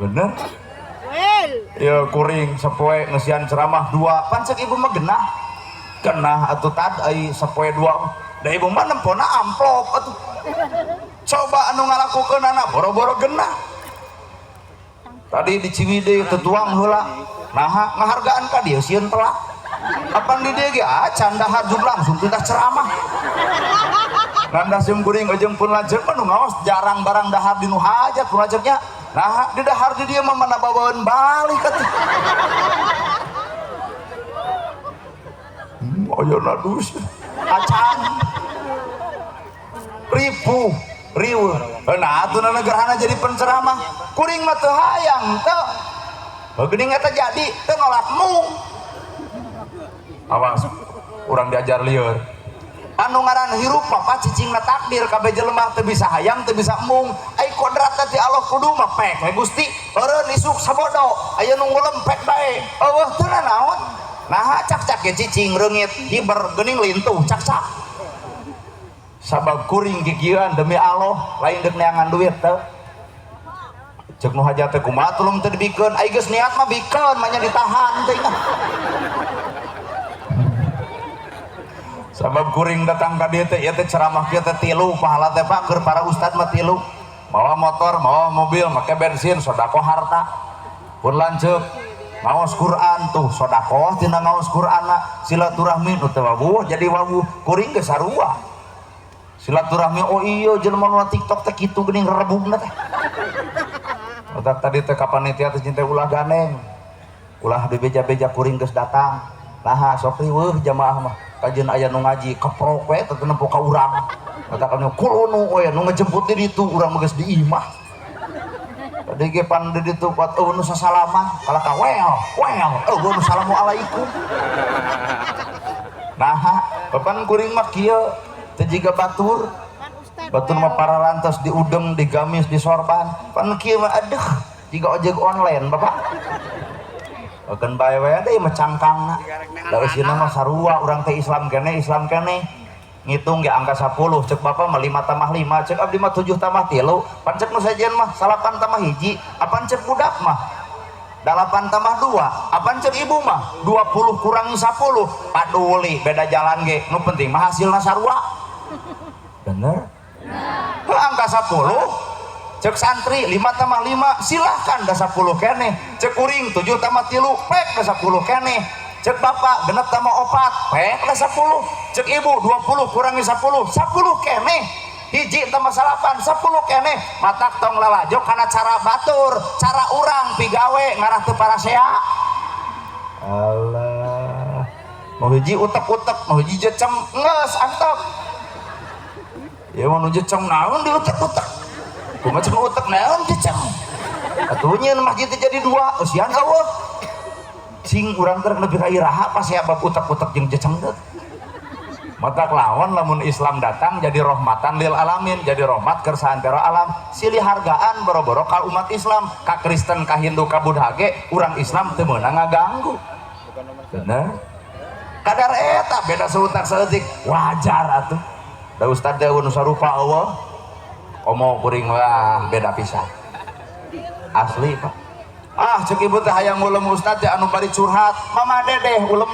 Bener? Ya kuring sapoe ngesian ceramah dua, pan cek ibu mah genah. Genah atuh tad ai sapoe dua. Da ibu mah nempona amplop atuh. Coba anu ngalakukeunana boro-boro genah. Tadi di Ciwidey tetuang heula. Nah, ngahargaan ka dieu sieun telak. Apan di dieu ge acan dahar jum langsung titah ceramah. Randas jeung kuring ujung pun lanceuk mah nu ngaos jarang barang dahar di nu hajat pun lanceuknya. Nah, di dahar di dieu mah mana bawaeun balik atuh. Ayeuna dus. Acan. Ripuh, riweuh. Nah, atuh gerhana jadi penceramah. Kuring mah teu hayang teu. Geuning eta jadi teu nolak mung. Awas, urang diajar lieur. Anu ngaran hirup mah cicingna takdir kabeh jelema teu bisa hayang teu bisa mung. Ai kodratna ti Allah kudu mah pek we Gusti. Eureun isuk sabodo, aya nu ngulem pek bae. Eueuh teu nanaon. Naha cak-cak ge cicing reungit hiber geuning lintuh cak-cak. Sabab kuring gigieuan demi Allah lain deuk neangan duit teu. Cek nu hajat teh kumaha tulung teu dibikeun, ai geus niat mah bikeun mah nya ditahan teh. Sabab kuring datang ka dieu teh, ieu teh ceramah kieu teh tilu pahala teh, Pak. Keur para ustad mah tilu: mawa motor, mawa mobil, make bensin, sodakoh harta. Pun lanceuk ngaos Quran tuh sodakoh tina ngaos Quran. Silaturahmi nu teu wawuh jadi wawuh. Kuring ge sarua silaturahmi. Oh iya, jelema nu TikTok teh kitu geuning rebugna teh. Otak tadi teh ka panitia teh cinta, ulah ganeng, ulah dibeja-beja, kuring geus datang. Nah, sok riweuh jamaah mah, kajeun aya nu ngaji keprok we teu nempo ka urang. Kata kami kulunu we nu ngejemput di ditu, urang mah geus di imah. Tadi ge pan di ditu kuat eueuh nu sasalaman, kalah ka wel wel eueuh nu assalamualaikum. Nah, papan kuring mah kieu teu jiga batur. Batur mah pararantos diudeng, digamis, disorban. Pan kieu mah aduh, jiga ojek online, Bapak. Keun bae we deui mah cangkangna. Da eusina mah sarua urang teh, Islam keneh, Islam keneh. Ngitung ge angka 10, cek bapak mah 5 tambah 5, cek abdi mah 7 tambah 3, pan cek nu sejen mah 9 tambah 1, apan cek budak mah 8 tambah 2, apan cek ibu mah 20 kurangi 10. Paduli beda jalan ge, nu penting mah hasilna sarua. Bener? Heuh, angka 10, cek santri 5 tambah 5 silahkan da 10 keneh, cek kuring 7 tambah 3 pek da 10 keneh, cek bapak 6 tambah 4 pek da 10, cek ibu 20 kurangi 10, 10 keneh, 1 tambah 9, 10 keneh. Matak tong lalajo karena cara batur, cara urang pigawe ngarah teu parasea. Allah, mau hiji utek-utek, mau hiji jecem, geus antep ya. Mau jecem naon di utek-utek, kumaha cek utek naon jecem atuh nyeun masjid teh jadi dua eusian eueuh. Sing urang teh lebih ka iraha pas ya bab utek-utek jeung jecem teh. Matak lawan lamun Islam datang jadi rahmatan lil alamin, jadi rahmat keur saantero alam, silih hargaan boro-boro ka umat Islam, ka Kristen, ka Hindu, ka Buddha ge urang Islam teu meunang ngaganggu. Bener? Kadar eta beda seutak saeutik wajar atuh. Da ustad teh nu sarupa eueuh. Komo kuring wah beda pisan. Asli, Pak. Ah, cek ibu teh hayang ulem ustad teh anu bari curhat, Mama Dedeh ulem.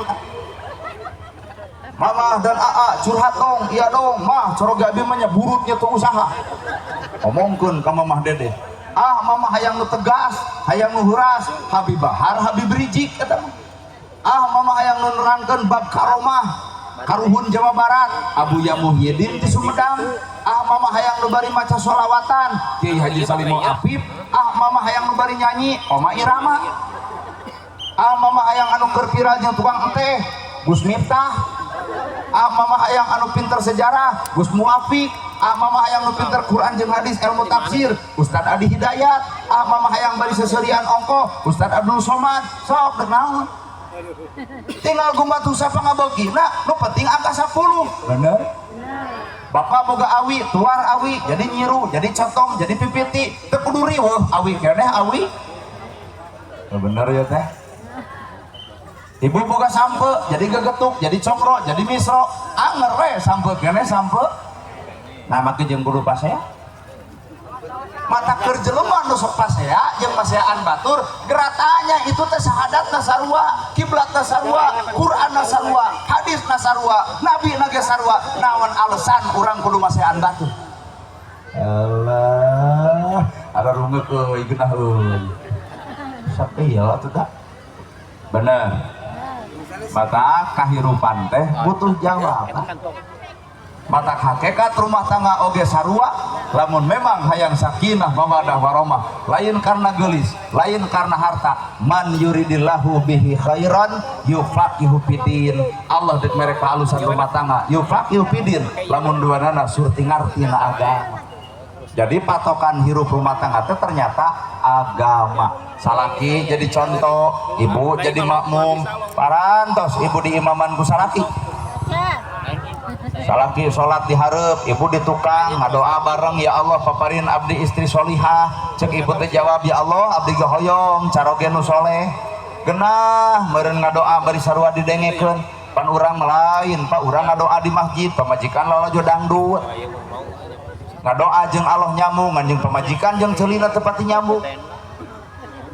Mama dan AA curhat dong, iya dong, mah coroga abi mah nya burutnya tuh usaha. Omongkeun ka Mamah Dedeh. Ah, mama hayang nu tegas, hayang nu heuras, Habib Bahar, Habib Rizieq eta mah. Ah, mama hayang nu nerangkeun bab karomah, karuhun Jawa Barat, Abuya Muhyiddin di Sumedang. Ah, mama hayang nu bari maca sholawatan, Kiai Haji Salimul Afif. Ah, mama hayang nu bari nyanyi, Oma Irama. Ah, mama hayang anu keur viral jeung tukang enteh, Gus Miftah. Ah, mama hayang anu pinter sejarah, Gus Muwafiq. Ah, mama hayang nu pinter Quran jeung hadis, ilmu tafsir, Ustad Adi Hidayat. Ah, mama hayang bari seserian ongko, Ustad Abdul Somad. Sok dek naon, tinggal gumbatu siapa ngabogina, nu penting angka 10. Bener? Bapak boga awi, tuar awi, jadi nyiru, jadi cotong, jadi pipiti, teu kudu riweuh, awi keneh awi. Ya, bener ya teh. Ibu boga sampe, jadi gegetuk, jadi congro, jadi misro, anger we sampe keneh sampe. Nah, make jeung kudu pasea. Mata keur jelema nu sok pasea jeung paseaan batur, geratanya itu teh syahadatna sarua, kiblatna sarua, Qur'anna sarua, hadisna sarua, nabi na ge sarua. Naon alasan urang kudu maseaan batur? Allah, ada rungeuk euy, geunah euy. Sakieu atuh da. Bener. Mata kahirupan teh butuh jawaban. Mata hakikat rumah tangga oge sarua, lamun memang hayang sakinah mawadah warahmah, lain karena gelis, lain karena harta. Man yuridillahu bihi khairan yufaqihu fiddin. Allah dek mere kaalusan rumah tangga, yufaqihu fiddin, lamun duanana surti ngarti na agama. Jadi patokan hirup rumah tangga teh ternyata agama. Salaki jadi contoh, ibu jadi makmum. Parantos ibu di imaman ku salaki. Salaki sholat di hareup, ibu di tukang ngadoa bareng, "Ya Allah, paparin abdi istri solihah." Cek ibu teh jawab, "Ya Allah, abdi ge hoyong caroge nu soleh." Genah meureun ngadoa bari sarua didengekeun. Pan urang lain, Pak, urang ngadoa di masjid, pamajikan lalajo dangdut. Ngadoa jeung Allah nyambung, anjing pamajikan jeung ceulina teu pati nyambung.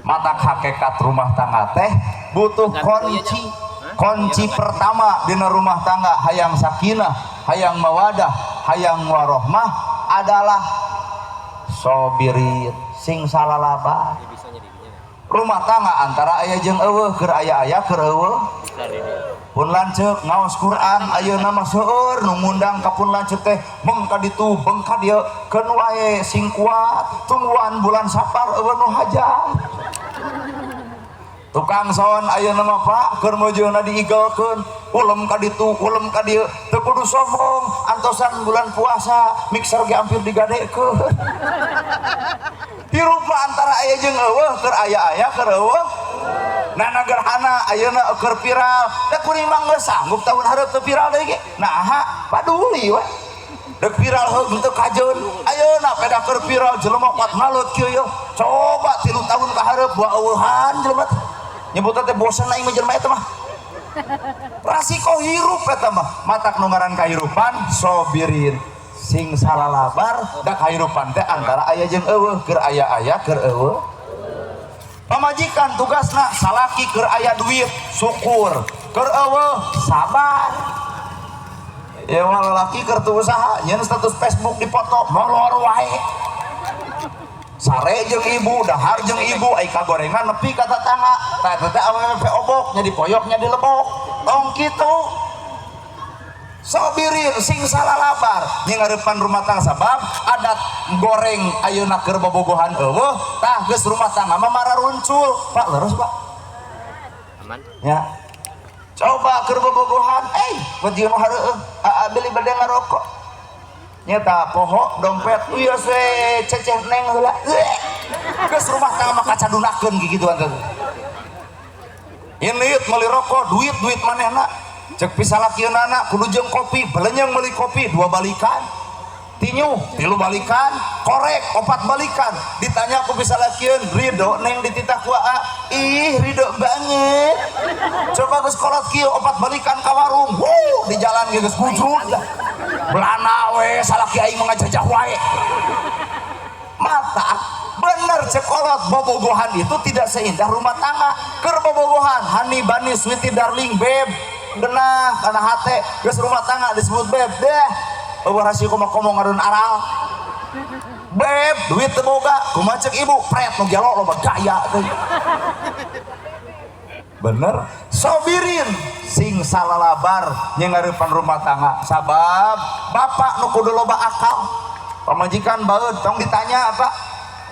Mata hakikat rumah tangga teh butuh kunci. Kunci pertama dina rumah tangga hayang sakinah, hayang mawadah, hayang warohmah adalah sobirin, sing salalaba. Rumah tangga antara aya jeung eueuh, keur aya-aya keur eueuh. Pun lanceuk ngaos Quran ayeuna mah seueur nu ngundang ka pun lanceuk teh, beng ka ditu, beng ka dieu, keun wae sing kuat, tungguan bulan Sapar eueuh nu hajat. Tukang sound ayeuna mah Pak keur meujeuhna diigelkeun, ulem ka ditu, ulem ka dieu, teu kudu sombong, antosan bulan puasa mixer ge hampir digadekeun. Hirup mah antara aya jeung eueuh, keur aya-aya keur eueuh. Nana gerhana ayeuna keur viral, da kuring mah geus sanggup tahun hareup teu viral deui ge. Naha paduli we. Dek viral heuh teu kajeun. Ayeuna peda keur viral jelema kuat ngalut kieu yeuh. Coba 3 tahun ka hareup dua eueuhan jelema teh. Nyebutna teh bosen aing mah jelema eta mah. Rasiko hirup eta mah. Matak nu ngaran kahirupan sobirin, sing salalabar, da kahirupan teh antara aya jeung eueuh, keur aya-aya keur eueuh. Pamajikan tugasna salaki keur aya duit syukur, keur eueuh sabar. Ya mah lalaki keur teu usaha nyeun status Facebook dipoto molor wae. Sare jeung ibu, dahar jeung ibu, ai kagorengan nepi ka tatangga. Tah eta teh awewe pe obok nya dipoyok nya dilebok. Tong kitu. Sobirin sing salalabar nyingareupan rumah tangga, sabab adat goreng ayeuna keur bobogohan eueuh, tah geus rumah tangga mah mararuncul. Pak leres Pak. Aman. Ya. Coba keur bobogohan, beuteung nu hareueuh, aa beli bade ngarokok. Nyata poho dompet, wios we ceceh neng heula. Geus rumah tangga mah kacadunakeun gigituan teh. Ini meuli rokok, duit-duit manehna. Cek pisalakieunana kudu jeung kopi, belenyeng meuli kopi 2 balikan, tinyu 3 balikan, korek 4 balikan. Ditanya ku pisalakieun, ridho neng dititah ku aa, ih ridho banget. Coba geus kolot kieu 4 balikan ka warung, wuh di jalan ge geus bujrut lah. Belana we salaki aing mah ngajajah wae. Mata bener cekolot, bobogohan itu tidak seindah rumah tangga. Keur bobogohan honey bunny sweetie darling babe genah kana hate, geus rumah tangga disebut beb deh. Eueuh rasio kumaha komo ngadon aral. Beb duit teu boga, kumaha ceuk ibu pret nu gelo loba gaya teh. Bener sobirin sing salalabar nyengareupan rumah tangga, sabab bapak nu kudu loba akal. Pamajikan baeud tong ditanya apa,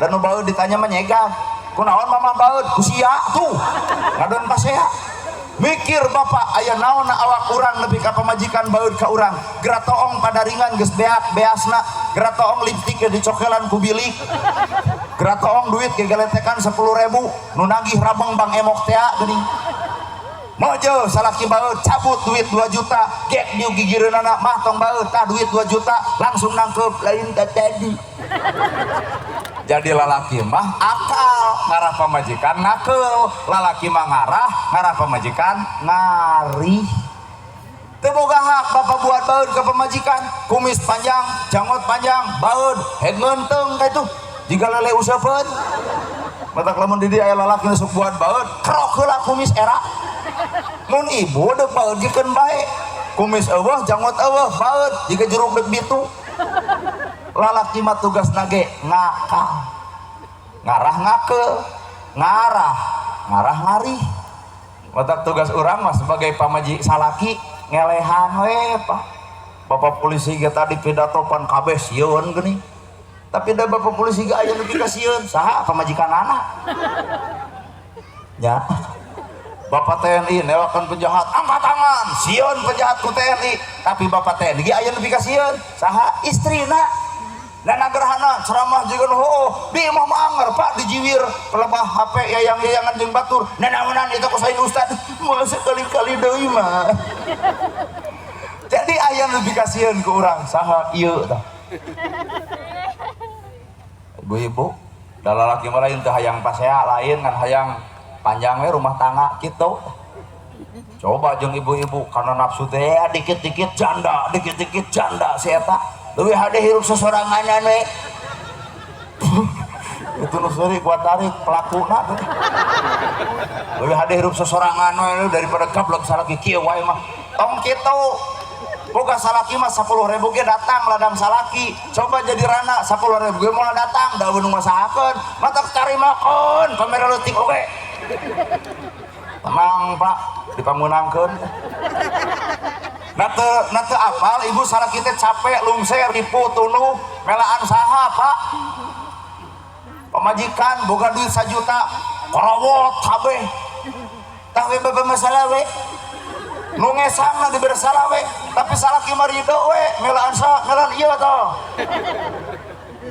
dan nu baeud ditanya mah nyegah. Kunaon mama baeud ku sia tuh ngadon pasea. Mikir bapak aya naon awak urang nepi ka pamajikan baeud ka urang. Gratoong padaringan geus beak beasna, gratoong lipstik ge dicokelan ku bilik, gratoong duit ge geletekan 10.000 nu nagih rabeng bang emok tea geuning. Mojo salaki baeud cabut duit 2 juta, gek diu gigireunana mah tong baeud tah duit 2 juta langsung nangkep lain tadi. Jadi lalaki mah akal ngarah pamajikan ngakel, lalaki mah ngarah ngarah pamajikan ngarih. Teu boga hak bapak buat baeud ka pamajikan, kumis panjang, janggot panjang, baeud, head ngeunteung ka itu jiga lele useupeun. Matak lamun di dieu aya lalaki nu sok buat baeud, kerok heula kumis era. Mun ibu deuk baeud gikeun bae, kumis eueuh, janggot eueuh, baeud jiga jeruk deuk bitu. Lalaki mah tugasna ge ngakal, ngarah ngakel, ngarah ngarah ngarih. Matak tugas urang mah sebagai pamaji salaki ngelehan we Pak. Bapak polisi ge tadi pidato pan kabeh sieun geuning. Tapi da bapak polisi ge aya nu pikasieun, saha pamajikanana? Ya. Bapak TNI newakan penjahat, angkat tangan, sieun penjahat ku TNI. Tapi bapak TNI ge aya nu pikasieun, saha istrina? Nana gerhana ceramah juga hooh di imah mah anger Pak dijiwir pelebah HP yayang-yayangan jeung batur. Nanaonan itu ku sain ustad moal sekali-kali deui mah. Jadi aya nu dikasieun ku urang saha ieu tah. Ibu-ibu, da lalaki mah lain teu hayang pasea lain ngan hayang panjang we rumah tangga kitu. Coba jeung ibu-ibu karena nafsu teh dikit-dikit janda, dikit-dikit janda si eta. Leuwih hade hirup sosoranganan we. Itu nu seuri gua tarik pelakuna teh. Leuwih hade hirup sosorangan we daripada gablek salaki kieu wae mah. Tong kitu. Boga salaki mah 10.000 ge datang ladang salaki. Coba jadi rana 10.000 ge moal datang da nu masakeun. Matak tarimakeun kamera leutik oge. Tenang Pak, dipamunangkeun. Na teu apal ibu salaki teh capek lungser ripu tunuh melaan saha Pak. Pamajikan boga duit 1 juta korowot kabeh. Tah we masalah we. Nu ngesangna dibere salah we, tapi salaki mah ridho we, melaan sa, melaan ieu tah.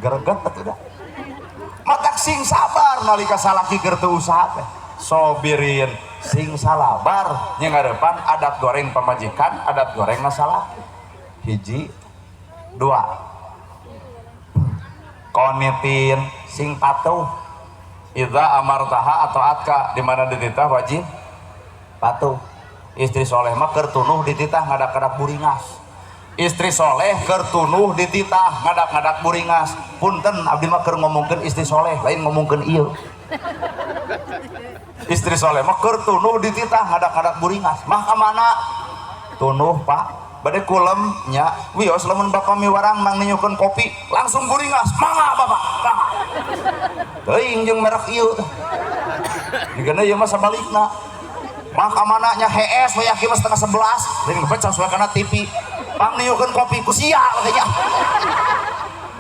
Greget atuh da. Matak sing sabar nalika salaki keur teu usaha teh. Sobirin sing salabar nya ngarepan adat goreng pamajikan, adat goreng masalah. Hiji, dua. Qonitin sing patuh. Idza amartaha atau atka di mana dititah wajib patuh. Istri soleh mah keur tunuh dititah ngadak-ngadak buringas. Istri soleh keur tunuh dititah ngadak-ngadak buringas. Punten abdi mah keur ngomongkeun istri soleh, lain ngomongkeun ieu. Istri soleh mah keur tunuh dititah ngadak-ngadak buringas. Mah ka mana? Tunuh Pak, bade kulem nya. Wios lamun bapak miwarang mang ninyukeun kopi, langsung buringas. Mangga bapak, mangga. Teuing jeung merek ieu. Digana ieu mah sabalikna. Mah ka mana nya hees we yakin mah 10:30, lain ngepecah suara kana TV. Pang niukeun kopi ku sia katanya.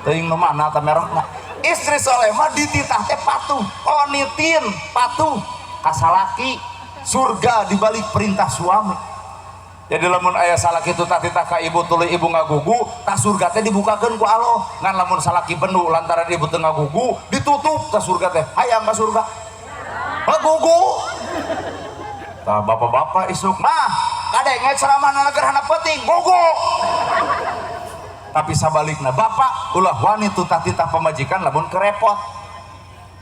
Teuing nu mana ta merekna. Istri soleh mah dititah teh patuh, qonitin, patuh ka salaki, surga dibalik perintah suami. Jadi lamun aya salaki tutah titah ka ibu tuluy ibu ngagugu, tah surga teh dibukakeun ku Allah. Ngan lamun salaki bendu lantaran ibu teu ngagugu, ditutup tah surga teh. Hayang ka surga. Ngagugu. Tah bapak-bapak isuk mah kadenge ceramah gerhana peuting gugu. Tapi sabalikna bapak ulah wani tutah titah pamajikan lamun kerepot.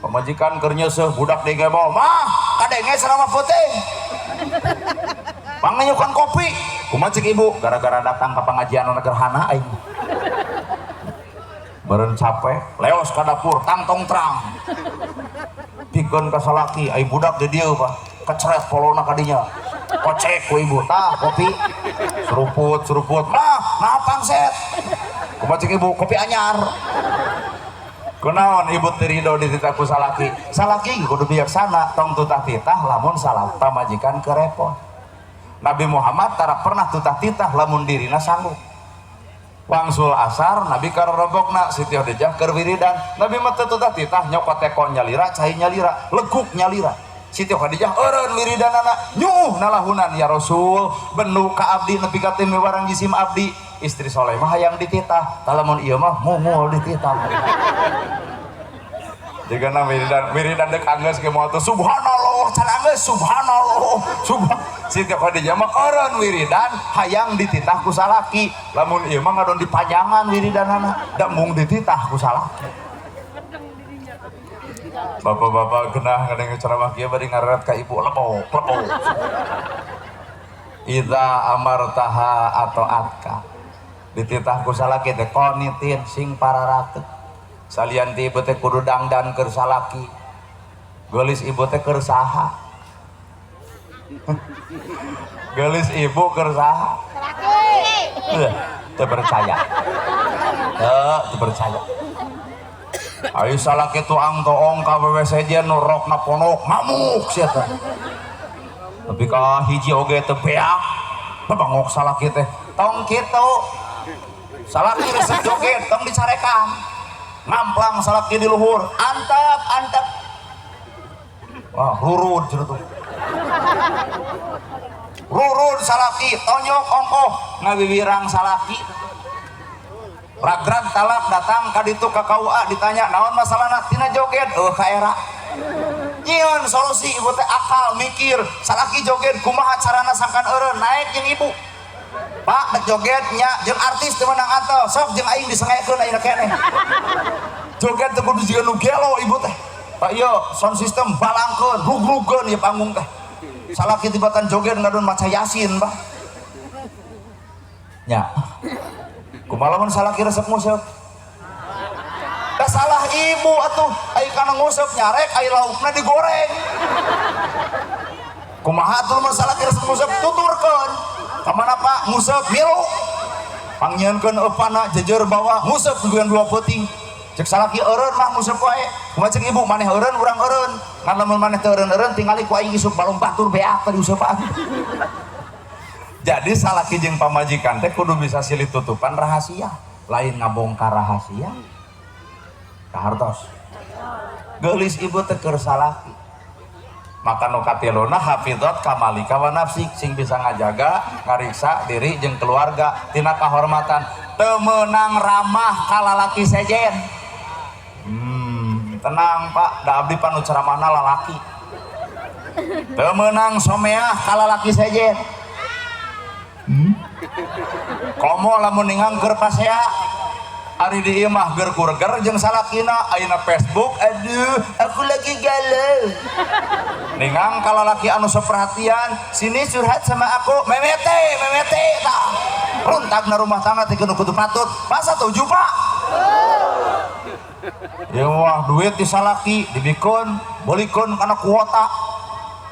Pamajikan keur nyeuseuh budak digebol mah kadenge ceramah peuting. Panganyukan kopi kumaha cek ibu gara-gara datang ka pengajian gerhana aing. Beureun capek leos ka dapur tangtong terang. Pikeun ka salaki ai budak di dieu Pak. Kecret polona kadinya kocek ku ibu tah kopi seruput seruput mah nah pangset kumaha cek ibu kopi anyar kunaon ibu teu ridho dititah ku salaki salaki kudu bijaksana tong tutah titah lamun salah pamajikan kerepot. Nabi Muhammad tara pernah tutah titah lamun dirina sanggup. Wangsul asar Nabi karorobokna Siti Khadijah keur wiridan Nabi mah teu tutah titah nyokot tekon nyalira cai nyalira leguk nyalira. Siti Khadijah eureun wiridanana nyuuh nalahunan ya Rasul bendu ka abdi nepi ka teu miwarang jisim abdi. Istri soleh mah hayang dititah tah lamun ieu mah mungul dititah. Jigana wiridan wiridan deuk anggeus ge moal teu subhanallah can anggeus subhanallah subhan. Siti Khadijah mah eureun wiridan hayang dititah ku salaki lamun ieu mah ngadon dipanjangan wiridanana da mung dititah ku salaki. Bapak-bapak genah ngadenge ceramah kieu bari ngareret ka ibu lebok lebok. Idza amartaha atau atka dititah ku salaki teh qonitin sing pararate. Salian ti ibu teh kudu dangdan keur salaki. Geulis ibu teh keur saha? Geulis ibu keur saha? Salaki. Teu percaya. Teu percaya. Ayo salaki tuang toong ka wewe sejen nu rokna ponok ngamuk sia teh. Tapi ka hiji oge teu beak. Bangok salaki teh. Tong kitu. Salaki resep joget tong dicarekan. Ngamplang salaki di luhur, antep antep. Wah, rurud cenah tuh. Rurud salaki tonjok ongkoh ngawiwirang salaki. Ragrag talak datang ka ditu ka KUA ditanya naon masalahna tina joget eueuh ka era. Nyieun solusi ibu teh akal mikir salaki joget kumaha carana sangkan eureun naik jeung ibu. Pak dek joget nya jeung artis teu meunang antel sok jeung aing disengakeun ayeuna keneh. Joget teh kudu jiga nu gelo ibu teh. Pak ieu sound system balangkeun rugrugeun ieu panggung teh. Salaki tibatan joget ngadon maca Yasin Pak. Nya. Kumaha lamun salaki resep museup? Da salah ibu atuh, ai kana nguseup nyarek, ai laukna digoreng. Kumaha atuh mun salaki resep nguseup tuturkeun. Ka mana Pak nguseup milu. Pangnyieunkeun eupana jejer bawah nguseup dugeun dua peuting. Cek salaki eureun mah nguseup wae. Kumaha cek ibu maneh eureun urang eureun. Ngan lamun maneh teu eureun-eureun tingali ku aing isuk balong batur beak teh diuseupan. Jadi salaki jeung pamajikan teh kudu bisa silih tutupan rahasia, lain ngabongkar rahasia. Kahartos. Geulis ibu teh keur salaki. Maka nu katiluna hafizat kamalika wa nafsik, sing bisa ngajaga ngariksa diri jeung keluarga tina kahormatan. Teu meunang ramah ka lalaki sejen. Tenang Pak, da abdi panu ceramahna lalaki. Teu meunang someah ka lalaki sejen. Komo lamun ningang keur pasea. Ari di imah ger kurger jeung salakina ayeuna Facebook, aduh aku lagi galau. Ningang ka lalaki anu sok perhatian, sini curhat sama aku, memete memete tah. Runtagna rumah tangga teh kudu kudu patut. Masa tujuh Pak? Ya wah duit di salaki dibikeun, beulikeun kana kuota.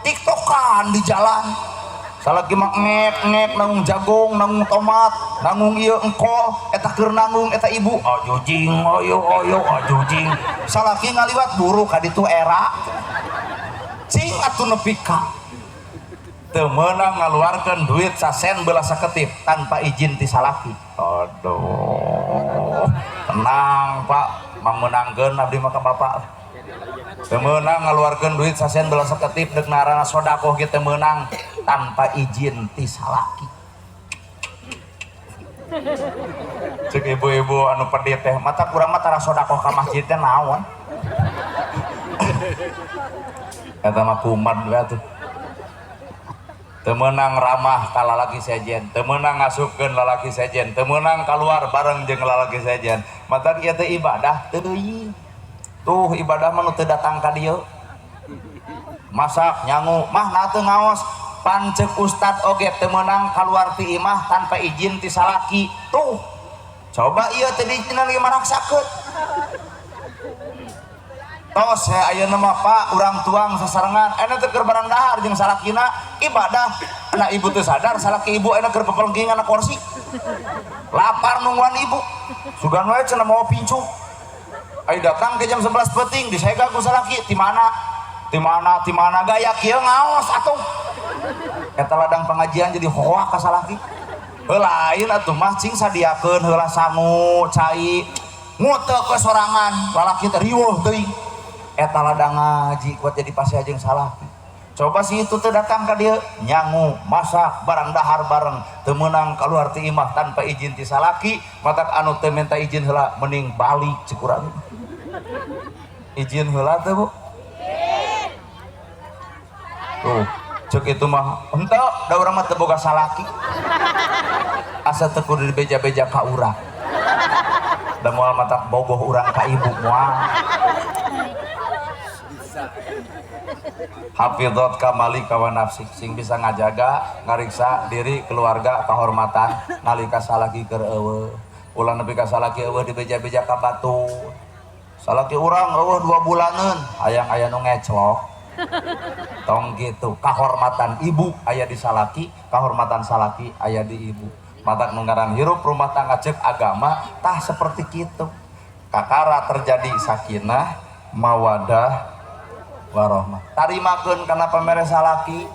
TikTokan di jalan. Salaki mah ngek ngek nanggung jagung, nanggung tomat, nanggung ieu engkol, eta keur nanggung eta ibu, ayo jing, ayo ayo ayo jing. Salaki ngaliwat buru ka ditu era. Cing atuh nepi ka teu meunang ngaluarkeun duit sasen belah saketip tanpa izin ti salaki. Aduh. Tenang Pak, mangmeunangkeun abdi mah ka bapak. Teu meunang ngaluarkeun duit sasen belah saketip deuk ngaranna sedekah ge teu meunang tanpa izin ti salaki. Cek ibu-ibu anu pedit teh, mata kurang mah tara sedekah ka masjid teh naon. Eta mah kumat we atuh. Teu meunang ramah ka lalaki sejen, teu meunang ngasupkeun lalaki sejen, teu meunang kaluar bareng jeung lalaki sejen. Matak ieu teh ibadah teuing. Tuh ibadah mah nu teu datang ka dieu. Masak nyangu mah na teu ngaos. Pancek ustad oge teu meunang kaluar ti imah tanpa izin ti salaki. Tuh. Coba ieu teh diizinan ge maraksakeun. Tos ya ayeuna mah Pak urang tuang sasarengan enak teh keur barang dahar jeung salakina ibadah. Anak ibu teu sadar salaki ibu enak keur pepelengkingan na kursi. Lapar nungguan ibu. Sugan wae cenah mawa pincuk. Ayo datang ke jam 11 peuting disega ku salaki ti mana? Ti mana? Ti mana gaya kieu ngaos atuh. Eta ladang pengajian jadi hoak ka salaki. Heuh lain atuh mah cing sadiakeun heula sangu cai nguteuh ke sorangan lalaki teh riweuh teuing. Eta ladang ngaji kuat jadi pasea jeung salaki. Coba si itu teh datang ka dieu nyangu masak barang dahar bareng teu meunang kaluar ti imah tanpa izin ti salaki matak anu teu minta izin heula mending balik cek urang. Izin heula teh Bu. Tuh, cek itu mah henteu da urang mah teu boga salaki. Asa teu kudu dibeja-beja ka urang. Da moal matak bogoh urang ka ibu moal. Hafizat kamalika wa nafsik, sing bisa ngajaga ngariksa diri keluarga kehormatan nalika salaki keur eueuh. Ulah nepi ka salaki eueuh dibeja-beja ka batur. Salaki urang eueuh 2 bulaneun, hayang aya nu ngeclok. Tong gitu, kahormatan ibu aya di salaki, kahormatan salaki aya di ibu. Matak nu ngaran hirup rumah tangga ceuk agama tah seperti kitu. Kakara terjadi sakinah, mawadah, warohmah. Tarimakeun kana pamere salaki,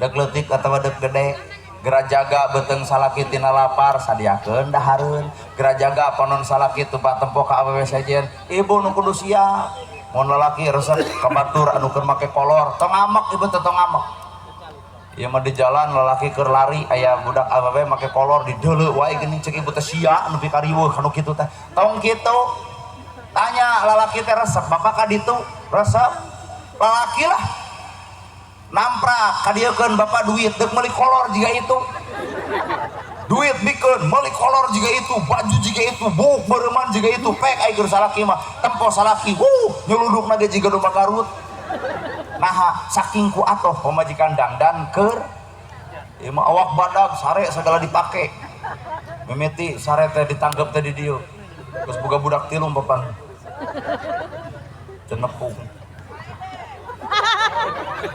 deuk leutik atawa deuk gede. Geura jaga beuteung salaki tina lapar sadiakeun dahareun. Geura jaga panon salaki tempat tempo ka awewe sejen. Ibu nu kudu siap. Mun lalaki resep ka batur anu keur make kolor, tong amek ibu teh tong amek. Ieu mah di jalan lalaki keur lari aya budak awewe make kolor dideuleu wae geuning ceuk ibu teh sia nepi ka riweuh kanu kitu teh. Tong kitu. Tanya lalaki teh resep bapak ka ditu resep. Lalaki lah namprak kadieukeun bapak duit deuk meuli kolor jiga itu. Duit bikeun meuli kolor jiga itu, baju jiga itu, buk beureman jiga itu, pek ai keur salaki mah tempo salaki wuh nyuludukna ge jiga domba Garut. Naha saking ku atoh pamajikan dangdan keur ieu mah awak badag sare segala dipake. Mimiti sare teh ditanggep teh di dieu. Geus boga budak 3 papan. Teu nepung.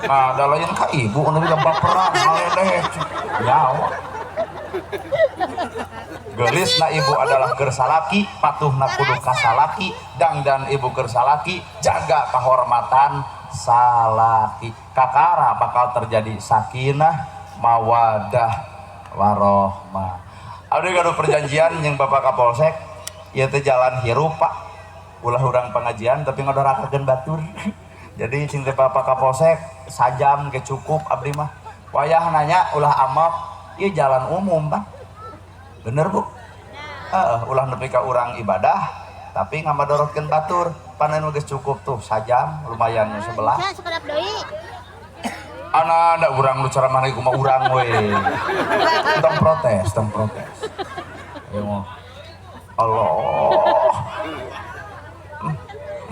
Nah, da lain ka ibu anu bilang baperan ngaledeh. Nyawa. Gelisna ibu adalah keur salaki, patuhna kudu ka salaki, dangdan ibu keur salaki, jaga kehormatan salaki. Kakara bakal terjadi sakinah, mawadah, warohmah. Abdi gaduh perjanjian jeung Bapak Kapolsek, ieu teh jalan hirup, Pak. Ulah urang pengajian tapi ngodorakakeun batur. Jadi cing teh Bapak Kapolsek sajam ge cukup abdi mah. Wayah nanya ulah amok, ieu jalan umum, Pak. Bener, Bu? Heeh, ulah nepi ka urang ibadah tapi ngamadorotkeun batur. Panen geus cukup tuh sajam lumayan nu sebelah. Saya sekedap deui. Ana ada urang lu cara mana kumaha urang we. Tong protes, tong protes. Ya mau. Allah.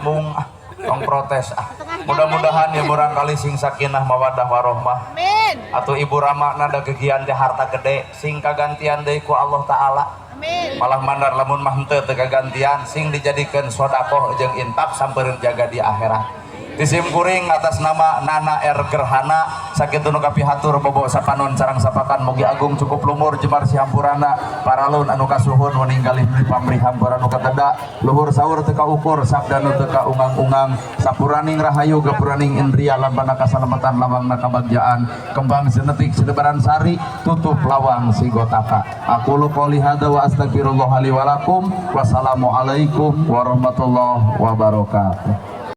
Mung ah, tong protes ah. Mudah-mudahan ya murang kali sing sakinah mawadah warohmah. Amin. Atau ibu rama nada kegian teh harta gede sing kagantian deui ku Allah taala. Amin. Malah mandar lamun mah henteu teu kagantian sing dijadikeun sedekah jeung infak sampereun jaga di akhirat. Disim kuring atas nama Nana R Gerhana sakitu nu kapihatur bobo sapanon sarang sapakan mugi agung cukup lumur jemar sihampurana paralun anu kasuhun meninggalih di pamrih hampura nu kateda luhur saur teu kaukur sabda nu teu kaungang-ungang sapuraning rahayu gapuraning indria lambana kasalamatan lawangna kabagjaan kembang senetik sedebaran sari tutup lawang sigotaka. Aku qouli hadza wa astagfirullah li wa lakum. Wassalamualaikum warahmatullahi wabarakatuh.